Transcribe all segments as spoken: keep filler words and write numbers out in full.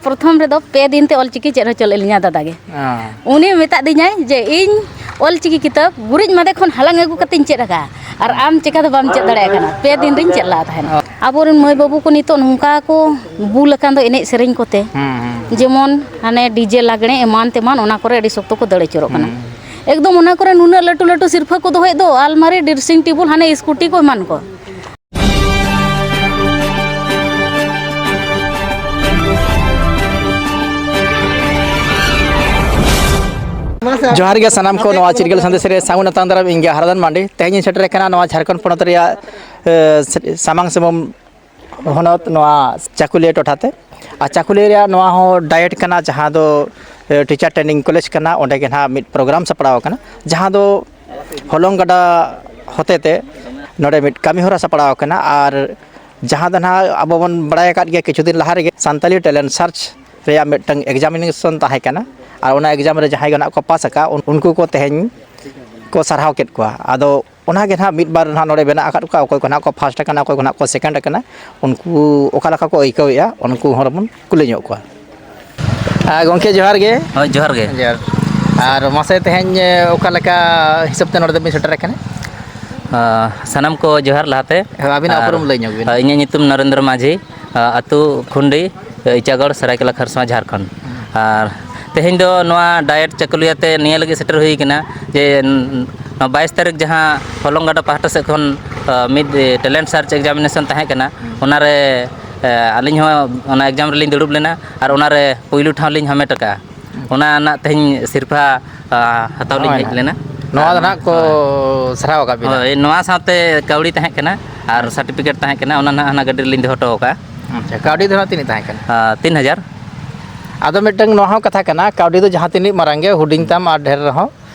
ᱯᱨᱚᱛᱷᱚᱢ ᱨᱮᱫᱚ ᱯᱮ ᱫᱤᱱ ᱛᱮ ᱚᱞᱪᱤᱠᱤ ᱪᱮᱫ ᱦᱚᱪᱚ ᱞᱮᱫ ᱞᱤᱧᱟ ᱫᱟᱫᱟ ᱜᱮ᱾ ᱦᱮᱸ᱾ ᱩᱱᱤ ᱢᱮᱛᱟᱫ ᱫᱤᱧᱟᱭ ᱡᱮ, "ᱤᱧ ᱚᱞᱪᱤᱠᱤ ᱠᱤᱛᱟᱹᱵ ᱜᱩᱨᱤᱡ ᱢᱟᱫᱮ ᱠᱷᱚᱱ ᱦᱟᱞᱟᱝ ᱟᱹᱜᱩ ᱠᱟᱛᱮᱧ ᱪᱮᱫ ᱟᱠᱟᱫᱼᱟ, ᱟᱨ ᱟᱢ ᱪᱮᱠᱟ ᱫᱚ ᱵᱟᱢ ᱪᱮᱫ ᱫᱟᱲᱮᱭᱟᱜ ᱠᱟᱱᱟ?" ᱯᱮ ᱫᱤᱱ ᱨᱤᱧ ᱪᱮᱫ ᱞᱟᱜ ᱛᱟᱦᱮᱱᱟ᱾ ᱟᱵᱚᱨᱮᱱ ᱢᱟᱹᱭ ᱵᱟᱹᱵᱩ ᱠᱚ ᱱᱤᱛᱚᱜ ᱱᱚᱝᱠᱟ ᱠᱚ ᱵᱩᱞ ᱟᱠᱟᱱ ᱫᱚ ᱮᱱᱮᱡ ᱥᱮᱨᱮᱧ ᱠᱚᱛᱮ, ᱦᱩᱸ, ᱦᱩᱸ᱾ ᱡᱮᱢᱚᱱ ᱦᱟᱱᱮ ᱰᱤᱡᱮ ᱞᱟᱜᱽᱬᱮ ᱮᱢᱟᱱ ᱛᱮᱢᱟᱱ, ᱚᱱᱟ ᱠᱚᱨᱮ ᱟᱹᱰᱤ ᱥᱚᱠᱛᱚ ᱠᱚ ᱫᱟᱹᱲ ᱟᱹᱪᱩᱨᱚᱜ ᱠᱟᱱᱟ᱾ ᱦᱩᱸ᱾ ᱮᱠᱫᱚᱢ ᱚᱱᱟ ᱠᱚᱨᱮ ᱱᱩᱱᱟᱹᱜ ᱞᱟᱹᱴᱩ ᱞᱟᱹᱴᱩ ᱥᱤᱨᱯᱷᱟᱹ ᱠᱚ ᱫᱚᱦᱚᱭᱮᱫ ᱫᱚ, ᱟᱞᱢᱟᱨᱤ, dressing table, ᱦᱟᱱᱮ ᱥᱠᱩᱴᱤ ᱠᱚ ᱮᱢᱟᱱ ᱠᱚ᱾ ᱡᱚᱦᱟᱨ ᱜᱮ ᱥᱟᱱᱟᱢ ᱠᱚ, ᱱᱚᱣᱟ ᱪᱤᱨᱜᱟᱹᱞ ᱥᱟᱸᱫᱮᱥ ᱨᱮ ᱥᱟᱹᱜᱩᱱ ᱟᱛᱟᱝ ᱫᱟᱨᱟᱢ᱾ ᱤᱧ ᱜᱮ ᱦᱟᱨᱟᱫᱟᱱ ᱢᱟᱱᱰᱤ᱾ ᱛᱮᱦᱮᱧ ᱤᱧ ᱥᱮᱴᱮᱨ ᱟᱠᱟᱱᱟ ᱱᱚᱣᱟ ᱡᱷᱟᱲᱠᱷᱚᱸᱰ ᱯᱚᱱᱚᱛ ᱨᱮᱭᱟᱜ, ᱮ, ᱥᱟᱢᱟᱝ ᱥᱤᱢᱟᱹᱢ ᱦᱚᱱᱚᱛ, ᱱᱚᱣᱟ ᱪᱟᱠᱩᱞᱤᱭᱟᱹ ᱴᱚᱴᱷᱟ ᱛᱮ᱾ ᱟᱨ ᱪᱟᱠᱩᱞᱤᱭᱟᱹ ᱨᱮᱭᱟᱜ ᱱᱚᱣᱟ ᱦᱚᱸ ᱰᱟᱭᱮᱴ ᱠᱟᱱᱟ, ᱡᱟᱦᱟᱸ ᱫᱚ, ᱮ, teacher training college ᱠᱟᱱᱟ᱾ ᱚᱸᱰᱮ ᱜᱮ ᱱᱟᱦᱟᱜ ᱢᱤᱫ program ᱥᱟᱯᱲᱟᱣ ᱟᱠᱟᱱᱟ, ᱡᱟᱦᱟᱸ ᱫᱚ ᱦᱚᱞᱚᱝ ᱜᱟᱰᱟ ᱦᱚᱛᱮ ᱛᱮ ᱱᱚᱰᱮ ᱢᱤᱫ ᱠᱟᱹᱢᱤ ᱦᱚᱨᱟ ᱥᱟᱯᱲᱟᱣ ᱟᱠᱟᱱᱟ᱾ ᱟᱨ ᱡᱟᱦᱟᱸ ᱫᱚ ᱱᱟᱦᱟᱜ ᱟᱵᱚ ᱵᱚᱱ ᱵᱟᱲᱟᱭ ᱟᱠᱟᱫ ᱜᱮᱭᱟ, ᱠᱤᱪᱷᱩ ᱫᱤᱱ ᱞᱟᱦᱟ ᱨᱮᱜᱮ ᱥᱟᱱᱛᱟᱞᱤ talent search ᱨᱮᱭᱟᱜ ᱢᱤᱫᱴᱟᱝ examination ᱛᱟᱦᱮᱸ ᱠᱟᱱᱟ᱾ ᱟᱨ ᱚᱱᱟ exam ᱨᱮ ᱡᱟᱦᱟᱸᱭ ᱜᱮ ᱱᱟᱦᱟᱜ ᱠᱚ ᱯᱟᱥ ᱟᱠᱟᱫ, ᱩᱱ-, ᱩᱱᱠᱩ ᱠᱚ ᱛᱮᱦᱮᱧ ᱠᱚ ᱥᱟᱨᱦᱟᱣ ᱠᱮᱫ ᱠᱚᱣᱟ᱾ ᱟᱫᱚ ᱚᱱᱟ ᱜᱮ ᱱᱟᱦᱟᱜ ᱢᱤᱫ ᱵᱟᱨ ᱱᱟᱦᱟᱜ ᱱᱚᱰᱮ ᱢᱮᱱᱟᱜ ᱟᱠᱟᱫ ᱠᱚᱣᱟ, ᱚᱠᱚᱭ ᱠᱚ ᱱᱟᱦᱟᱜ ᱠᱚ first ᱟᱠᱟᱱᱟ, ᱚᱠᱚᱭ ᱠᱚ ᱱᱟᱦᱟᱜ ᱠᱚ second ᱟᱠᱟᱱᱟ, ᱩᱱᱠᱩ ᱚᱠᱟ ᱞᱮᱠᱟ ᱠᱚ ᱟᱹᱭᱠᱟᱹᱣᱮᱫᱼᱟ, ᱩᱱᱠᱩ ᱦᱚᱲ ᱵᱚᱱ ᱠᱩᱞᱤ ᱧᱚᱜ ᱠᱚᱣᱟ᱾ ᱟᱨ ᱜᱚᱢᱠᱮ, ᱡᱚᱦᱟᱨ ᱜᱮ᱾ ᱦᱳᱭ, ᱡᱚᱦᱟᱨ ᱜᱮ᱾ ᱡᱚᱦᱟᱨ᱾ ᱟᱨ ᱢᱟᱥᱮ, ᱛᱮᱦᱮᱧ, ᱮ, ᱚᱠᱟ ᱞᱮᱠᱟ ᱦᱤᱥᱟᱹᱵ ᱛᱮ ᱱᱚᱰᱮ ᱫᱚᱵᱤᱱ ᱥᱮᱴᱮᱨ ᱟᱠᱟᱱᱟ? ᱟ, ᱥᱟᱱᱟᱢ ᱠᱚ ᱡᱚᱦᱟᱨ ᱞᱟᱦᱟᱛᱮ᱾ ᱦᱳᱭ, ᱟᱹᱵᱤᱱᱟᱜ ᱟᱨ, ᱩᱯᱨᱩᱢ ᱞᱟᱹᱭ ᱧᱚᱜ ᱵᱤᱱ᱾ ᱟ, ᱤᱧᱟᱹᱜ ᱧᱩᱛᱩᱢ ᱱᱚᱨᱮᱱᱫᱨᱚ ᱢᱟᱹᱡᱷᱤ, ᱟ, ᱟᱹᱛᱩ ᱠᱷᱩᱱᱰᱤ, ᱤᱪᱟᱜᱚᱲ, ᱥᱟᱹᱨᱟᱹᱭᱠᱮᱞᱟ ᱠᱷᱟᱨᱥᱚᱶᱟ, ᱡᱷᱟᱲᱠᱷᱚᱸᱰ᱾ ᱟᱨ ᱛᱮᱦᱮᱧ ᱫᱚ ᱱᱚᱣᱟ ᱰᱟᱭᱮᱴ ᱪᱟᱹᱠᱩᱞᱤᱭᱟᱹ ᱛᱮ ᱱᱤᱭᱟᱹ ᱞᱟᱹᱜᱤᱫ ᱥᱮᱴᱮᱨ ᱦᱩᱭ ᱠᱟᱱᱟ ᱡᱮ, ᱱᱚᱣᱟ ᱵᱟᱭᱤᱥ ᱛᱟᱹᱨᱤᱠᱷ ᱡᱟᱦᱟᱸ ᱦᱚᱞᱚᱝ ᱜᱟᱰᱟ ᱯᱟᱦᱴᱟ ᱥᱮᱫ ᱠᱷᱚᱱ, ᱟ, ᱢᱤᱫ, ᱮ, talent search examination ᱛᱟᱦᱮᱸ ᱠᱟᱱᱟ, ᱦᱩᱸ᱾ ᱚᱱᱟᱨᱮ, ᱮ, ᱟᱹᱞᱤᱧ ᱦᱚᱸ ᱚᱱᱟ exam ᱨᱮᱞᱤᱧ ᱫᱩᱲᱩᱵ ᱞᱮᱱᱟ ᱟᱨ ᱚᱱᱟᱨᱮ ᱯᱩᱭᱞᱩ ᱴᱷᱟᱶ ᱞᱤᱧ ᱦᱟᱢᱮᱴ ᱟᱠᱟᱫᱼᱟ᱾ ᱚᱱᱟ ᱨᱮᱱᱟᱜ ᱛᱮᱦᱮᱧ ᱥᱤᱨᱯᱷᱟᱹ, ᱟ, ᱦᱟᱛᱟᱣ ᱞᱤᱧ ᱦᱳᱭ, ᱦᱮᱡ ᱦᱳᱭ᱾ ᱞᱮᱱᱟ᱾ ᱱᱚᱣᱟ ᱟᱨ ᱫᱚ ᱱᱟᱦᱟᱜ ᱠᱚ ᱦᱳᱭ᱾ ᱥᱟᱨᱦᱟᱣ ᱟᱠᱟᱫ ᱵᱤᱱᱟ᱾ ᱦᱳᱭ, ᱱᱚᱣᱟ ᱥᱟᱶᱛᱮ ᱠᱟᱹᱣᱰᱤ ᱛᱟᱦᱮᱸ ᱠᱟᱱᱟ ᱟᱨ ᱦᱮᱸ᱾ certificate ᱛᱟᱦᱮᱸ ᱠᱟᱱᱟ, ᱚᱱᱟ ᱱᱟᱦᱟᱜ ᱦᱟᱱᱟ ᱜᱟᱹᱰᱤ ᱨᱮᱞᱤᱧ ᱫᱚᱦᱚ ᱦᱚᱴᱚ ᱟᱠᱟᱫᱼᱟ᱾ ᱟᱪᱪᱷᱟ, ᱠᱟᱹᱣᱰᱤ ᱫᱚ ᱱᱟᱦᱟᱜ ᱛᱤᱱᱟᱹᱜ ᱛᱟᱦᱮᱸ ᱠᱟᱱᱟ? ᱟ, ᱛᱤᱱ ᱦᱟᱡᱟᱨ᱾ ᱟᱫᱚ ᱢᱤᱫᱴᱟᱝ ᱱᱚᱣᱟ ᱦᱚᱸ ᱠᱟᱛᱷᱟ ᱠᱟᱱᱟ, ᱠᱟᱹᱣᱰᱤ ᱫᱚ ᱡᱟᱦᱟᱸ ᱛᱤᱱᱟᱹᱜ ᱢᱟᱨᱟᱝ ᱜᱮ, ᱦᱩᱰᱤᱧ ᱛᱟᱢ ᱟᱨ ᱰᱷᱮᱨ ᱨᱮᱦᱚᱸ,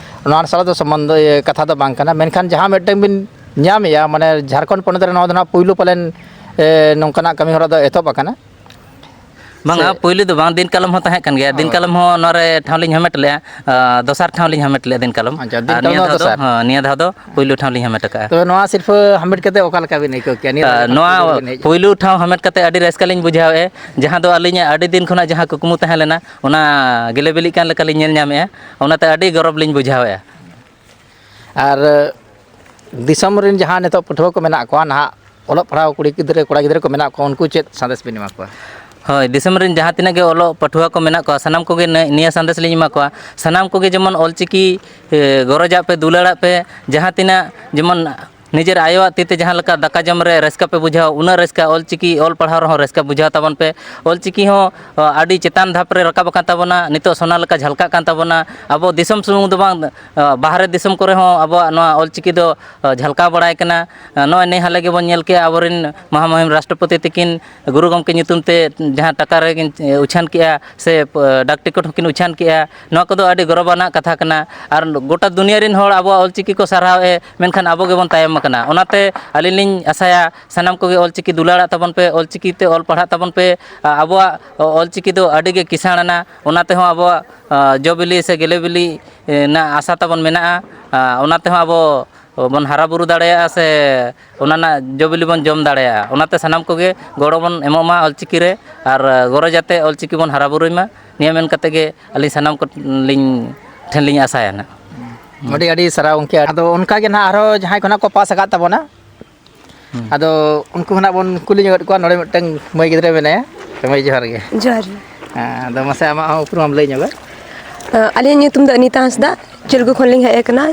ᱱᱚᱣᱟ ᱥᱟᱞᱟᱜ ᱫᱚ ᱥᱚᱢᱵᱚᱱᱫᱷᱚ, ᱤᱭᱟᱹ, ᱠᱟᱛᱷᱟ ᱫᱚ ᱵᱟᱝ ᱠᱟᱱᱟ᱾ ᱢᱮᱱᱠᱷᱟᱱ ᱡᱟᱦᱟᱸ ᱢᱤᱫᱴᱟᱝ ᱵᱤᱱ ᱧᱟᱢᱮᱜᱼᱟ, ᱢᱟᱱᱮ ᱡᱷᱟᱲᱠᱷᱚᱸᱰ ᱯᱚᱱᱚᱛ ᱨᱮ ᱱᱚᱣᱟ ᱫᱚ ᱱᱟᱦᱟᱜ ᱯᱩᱭᱞᱩ ᱯᱟᱞᱮᱱ, ᱮ, ᱱᱚᱝᱠᱟᱱᱟᱜ ᱠᱟᱹᱢᱤ ᱦᱚᱨᱟ ᱫᱚ ᱮᱛᱚᱦᱚᱵ ᱟᱠᱟᱱᱟ᱾ ᱵᱟᱝᱟ, ᱥᱮ? ᱯᱳᱭᱞᱳ ᱫᱚ ᱵᱟᱝ, ᱫᱤᱱ ᱠᱟᱞᱚᱢ ᱦᱚᱸ ᱛᱟᱦᱮᱸ ᱠᱟᱱ ᱜᱮᱭᱟ᱾ ᱫᱤᱱ ᱦᱳᱭ᱾ ᱠᱟᱞᱚᱢ ᱦᱚᱸ ᱱᱚᱣᱟ ᱨᱮ ᱴᱷᱟᱶ ᱞᱤᱧ ᱦᱟᱢᱮᱴ ᱞᱮᱜᱼᱟ᱾ ᱟᱸ, ᱫᱚᱥᱟᱨ ᱴᱷᱟᱶ ᱞᱤᱧ ᱦᱟᱢᱮᱴ ᱞᱮᱜᱼᱟ ᱫᱤᱱ ᱠᱟᱞᱚᱢ᱾ ᱟᱪᱪᱷᱟ, ᱫᱤᱱ ᱟᱨ ᱠᱟᱞᱚᱢ ᱱᱤᱭᱟᱹ ᱫᱚ ᱫᱷᱟᱣ ᱫᱚ, ᱫᱚᱥᱟᱨ᱾ ᱦᱚᱸ, ᱱᱤᱭᱟᱹ ᱫᱷᱟᱣ ᱫᱚ ᱯᱳᱭᱞᱳ ᱴᱷᱟᱶ ᱞᱤᱧ ᱦᱟᱢᱮᱴ ᱟᱠᱟᱫᱼᱟ᱾ ᱛᱚᱵᱮ ᱱᱚᱣᱟ ᱥᱤᱨᱯᱷᱟᱹ ᱦᱟᱢᱮᱴ ᱠᱟᱛᱮ ᱚᱠᱟ ᱞᱮᱠᱟ ᱵᱤᱱ ᱟᱹᱭᱠᱟᱹᱣ ᱠᱮᱜᱼᱟ? ᱱᱤᱭᱟᱹ ᱫᱷᱟᱣ ᱟᱸ, ᱡᱚᱠᱷᱚᱱ ᱱᱚᱣᱟ ᱯᱳᱭᱞᱳ ᱵᱤᱱ ᱦᱮᱡ ᱮᱱᱟ? ᱯᱳᱭᱞᱳ ᱴᱷᱟᱶ ᱦᱟᱢᱮᱴ ᱠᱟᱛᱮ ᱟᱹᱰᱤ ᱨᱟᱹᱥᱠᱟᱹ ᱞᱤᱧ ᱵᱩᱡᱷᱟᱹᱣᱮᱫᱼᱟ, ᱡᱟᱦᱟᱸ ᱫᱚ ᱟᱹᱞᱤᱧᱟᱜ ᱟᱹᱰᱤ ᱫᱤᱱ ᱠᱷᱚᱱᱟᱜ ᱡᱟᱦᱟᱸ ᱠᱩᱠᱢᱩ ᱛᱟᱦᱮᱸ ᱞᱮᱱᱟ, ᱚᱱᱟ ᱜᱮᱞᱮ ᱵᱤᱞᱤᱜ ᱠᱟᱱ ᱞᱮᱠᱟ ᱞᱤᱧ ᱧᱮᱞ ᱧᱟᱢᱮᱫᱼᱟ᱾ ᱚᱱᱟᱛᱮ ᱟᱹᱰᱤ ᱜᱚᱨᱚᱵᱽ ᱞᱤᱧ ᱵᱩᱡᱷᱟᱹᱣᱮᱫᱼᱟ᱾ ᱟᱨ ᱫᱤᱥᱚᱢ ᱨᱮᱱ ᱡᱟᱦᱟᱸ ᱱᱤᱛᱚᱜ ᱯᱟᱹᱴᱷᱩᱣᱟᱹ ᱠᱚ ᱢᱮᱱᱟᱜ ᱠᱚᱣᱟ, ᱱᱟᱦᱟᱜ ᱚᱞᱚᱜ ᱯᱟᱲᱦᱟᱣ ᱠᱩᱲᱤ ᱜᱤᱫᱽᱨᱟᱹ, ᱠᱚᱲᱟ ᱜᱤᱫᱽᱨᱟᱹ ᱠᱚ ᱢᱮᱱᱟᱜ ᱠᱚᱣᱟ, ᱩᱱᱠᱩ ᱪᱮᱫ ᱥᱟᱸᱫᱮᱥ ᱵᱤᱱ ᱮᱢᱟ ᱠᱚᱣᱟ? ᱦᱳᱭ, ᱫᱤᱥᱚᱢ ᱨᱮᱱ ᱡᱟᱦᱟᱸ ᱛᱤᱱᱟᱹᱜ ᱜᱮ ᱚᱞᱚᱜ ᱯᱟᱹᱴᱷᱩᱣᱟᱹ ᱠᱚ ᱢᱮᱱᱟᱜ ᱠᱚᱣᱟ, ᱥᱟᱱᱟᱢ ᱠᱚᱜᱮ ᱱᱤᱭᱟᱹ, ᱱᱤᱭᱟᱹ ᱥᱟᱸᱫᱮᱥ ᱞᱤᱧ ᱮᱢᱟ ᱠᱚᱣᱟ, ᱥᱟᱱᱟᱢ ᱠᱚᱜᱮ ᱡᱮᱢᱚᱱ ᱚᱞᱪᱤᱠᱤ, ᱮ, ᱜᱚᱨᱚᱡᱟᱜ ᱯᱮ, ᱫᱩᱞᱟᱹᱲᱟᱜ ᱯᱮ, ᱡᱟᱦᱟᱸ ᱛᱤᱱᱟᱹᱜ ᱡᱮᱢᱚᱱ ᱱᱤᱡᱮᱨ ᱟᱭᱳᱣᱟᱜ ᱛᱤ ᱛᱮ ᱡᱟᱦᱟᱸ ᱞᱮᱠᱟ ᱫᱟᱠᱟ ᱡᱚᱢ ᱨᱮ ᱨᱟᱹᱥᱠᱟᱹ ᱯᱮ ᱵᱩᱡᱷᱟᱹᱣᱟ, ᱩᱱᱟᱹᱜ ᱨᱟᱹᱥᱠᱟᱹ ᱚᱞᱪᱤᱠᱤ ᱚᱞ ᱯᱟᱲᱦᱟᱣ ᱨᱮᱦᱚᱸ ᱨᱟᱹᱥᱠᱟᱹ ᱵᱩᱡᱷᱟᱹᱣ ᱛᱟᱵᱚᱱ ᱯᱮ᱾ ᱚᱞᱪᱤᱠᱤ ᱦᱚᱸ, ᱚ, ᱟᱹᱰᱤ ᱪᱮᱛᱟᱱ ᱫᱷᱟᱯ ᱨᱮ ᱨᱟᱠᱟᱵ ᱟᱠᱟᱱ ᱛᱟᱵᱚᱱᱟ, ᱱᱤᱛᱚᱜ ᱥᱚᱱᱟ ᱞᱮᱠᱟ ᱡᱷᱟᱞᱠᱟᱜ ᱠᱟᱱ ᱛᱟᱵᱚᱱᱟ᱾ ᱟᱵᱚ ᱫᱤᱥᱚᱢ ᱥᱩᱢᱩᱝ ᱫᱚ ᱵᱟᱝ, ᱚ, ᱵᱟᱦᱨᱮ ᱫᱤᱥᱚᱢ ᱠᱚᱨᱮ ᱦᱚᱸ ᱟᱵᱚᱣᱟᱜ ᱱᱚᱣᱟ ᱚᱞᱪᱤᱠᱤ ᱫᱚ, ᱚ, ᱡᱷᱟᱞᱠᱟᱣ ᱵᱟᱲᱟᱭ ᱠᱟᱱᱟ᱾ ᱚ, ᱱᱚᱜᱼᱚᱭ ᱱᱮ ᱦᱟᱞᱮ ᱜᱮᱵᱚᱱ ᱧᱮᱞ ᱠᱮᱜᱼᱟ, ᱟᱵᱚᱨᱮᱱ ᱢᱚᱦᱟᱢᱚᱦᱤᱢ ᱨᱟᱥᱴᱨᱚᱯᱚᱛᱤ ᱛᱤᱠᱤᱱ ᱜᱩᱨᱩ ᱜᱚᱢᱠᱮ ᱧᱩᱛᱩᱢ ᱛᱮ ᱡᱟᱦᱟᱸ ᱴᱟᱠᱟ ᱨᱮᱠᱤᱱ, ᱮ, ᱩᱪᱷᱟᱹᱱ ᱠᱮᱜᱼᱟ, ᱥᱮ, ᱯ-, ᱰᱟᱠ ᱴᱤᱠᱤᱴ ᱦᱚᱸᱠᱤᱱ ᱩᱪᱷᱟᱹᱱ ᱠᱮᱜᱼᱟ, ᱱᱚᱣᱟ ᱠᱚᱫᱚ ᱟᱹᱰᱤ ᱜᱚᱨᱚᱵᱽ ᱟᱱᱟᱜ ᱠᱟᱛᱷᱟ ᱠᱟᱱᱟ᱾ ᱟᱨ ᱜᱚᱴᱟ ᱫᱩᱱᱤᱭᱟᱹ ᱨᱮᱱ ᱦᱚᱲ ᱟᱵᱚᱣᱟᱜ ᱚᱞᱪᱤᱠᱤ ᱠᱚ ᱥᱟᱨᱦᱟᱣᱮᱫ, ᱢᱮᱱᱠᱷᱟᱱ ᱟᱵᱚ ᱜᱮᱵᱚᱱ ᱛᱟᱭᱚᱢ ᱟᱠᱟᱱᱟ᱾ ᱚᱱᱟᱛᱮ ᱟᱹᱞᱤᱧ ᱞᱤᱧ ᱟᱥᱟᱭᱟ, ᱥᱟᱱᱟᱢ ᱠᱚᱜᱮ ᱚᱞᱪᱤᱠᱤ ᱫᱩᱞᱟᱲᱟᱜ ᱛᱟᱵᱚᱱ ᱯᱮ, ᱚᱞᱪᱤᱠᱤ ᱛᱮ ᱚᱞ ᱯᱟᱲᱦᱟᱜ ᱛᱟᱵᱚᱱ ᱯᱮ᱾ ᱟ-, ᱟᱵᱚᱣᱟᱜ ᱚᱞᱪᱤᱠᱤ ᱫᱚ ᱟᱹᱰᱤ ᱜᱮ ᱠᱤᱥᱟᱹᱬ ᱟᱱᱟ, ᱚᱱᱟ ᱛᱮᱦᱚᱸ ᱟᱵᱚᱣᱟᱜ, ᱟ, ᱡᱚ ᱵᱤᱞᱤ ᱥᱮ ᱜᱮᱞᱮ ᱵᱤᱞᱤ, ᱮ, ᱨᱮᱱᱟᱜ ᱟᱥᱟ ᱛᱟᱵᱚᱱ ᱢᱮᱱᱟᱜᱼᱟ᱾ ᱟ, ᱚᱱᱟ ᱛᱮᱦᱚᱸ ᱟᱵᱚ ᱵᱚᱱ ᱦᱟᱨᱟ ᱵᱩᱨᱩ ᱫᱟᱲᱮᱭᱟᱜᱼᱟ ᱥᱮ ᱚᱱᱟ ᱨᱮᱱᱟᱜ ᱡᱚ ᱵᱤᱞᱤ ᱵᱚᱱ ᱡᱚᱢ ᱫᱟᱲᱮᱭᱟᱜᱼᱟ᱾ ᱚᱱᱟᱛᱮ ᱥᱟᱱᱟᱢ ᱠᱚᱜᱮ ᱜᱚᱲᱚ ᱵᱚᱱ ᱮᱢᱚᱜ ᱢᱟ ᱚᱞᱪᱤᱠᱤ ᱨᱮ, ᱟᱨ ᱜᱚᱨᱚᱡᱽ ᱟᱛᱮ ᱚᱞᱪᱤᱠᱤ ᱵᱚᱱ ᱦᱟᱨᱟ ᱵᱩᱨᱩᱭ ᱢᱟ, ᱱᱤᱭᱟᱹ ᱢᱮᱱ ᱠᱟᱛᱮ ᱜᱮ ᱟᱹᱞᱤᱧ ᱥᱟᱱᱟᱢ ᱠᱚ ᱞᱤᱧ, ᱴᱷᱮᱱ ᱞᱤᱧ ᱟᱥᱟᱭᱟ ᱱᱟᱜ᱾ ᱟᱹᱰᱤ ᱟᱹᱰᱤ ᱥᱟᱨᱦᱟᱣ ᱜᱚᱢᱠᱮ᱾ ᱟᱫᱚ ᱚᱱᱠᱟ ᱜᱮ ᱱᱟᱦᱟᱜ ᱟᱨᱦᱚᱸ ᱡᱟᱦᱟᱸᱭ ᱠᱚ ᱱᱟᱦᱟᱜ ᱠᱚ ᱯᱟᱥ ᱟᱠᱟᱫ ᱛᱟᱵᱚᱱᱟ, ᱦᱩᱸ᱾ ᱟᱫᱚ ᱩᱱᱠᱩ ᱦᱚᱸ ᱱᱟᱜ ᱵᱚᱱ ᱠᱩᱞᱤ ᱧᱚᱜᱮᱫ ᱠᱚᱣᱟ᱾ ᱱᱚᱰᱮ ᱢᱤᱫᱴᱟᱝ ᱢᱟᱹᱭ ᱜᱤᱫᱽᱨᱟᱹ ᱢᱮᱱᱟᱭᱟ᱾ ᱢᱟᱹᱭ, ᱡᱚᱦᱟᱨ ᱜᱮ᱾ ᱡᱚᱦᱟᱨ ᱜᱮ᱾ ᱦᱮᱸ, ᱟᱫᱚ ᱢᱟᱥᱮ ᱟᱢᱟᱜ ᱦᱚᱸ ᱩᱯᱨᱩᱢ ᱟᱢ ᱞᱟᱹᱭ ᱧᱚᱜᱟ᱾ ᱟᱹᱞᱤᱧᱟᱜ ᱧᱩᱛᱩᱢ ᱫᱚ ᱚᱱᱤᱛᱟ ᱦᱟᱸᱥᱫᱟ, ᱪᱩᱞᱜᱩ ᱠᱷᱚᱱ ᱞᱤᱧ ᱦᱮᱡ ᱟᱠᱟᱱᱟ,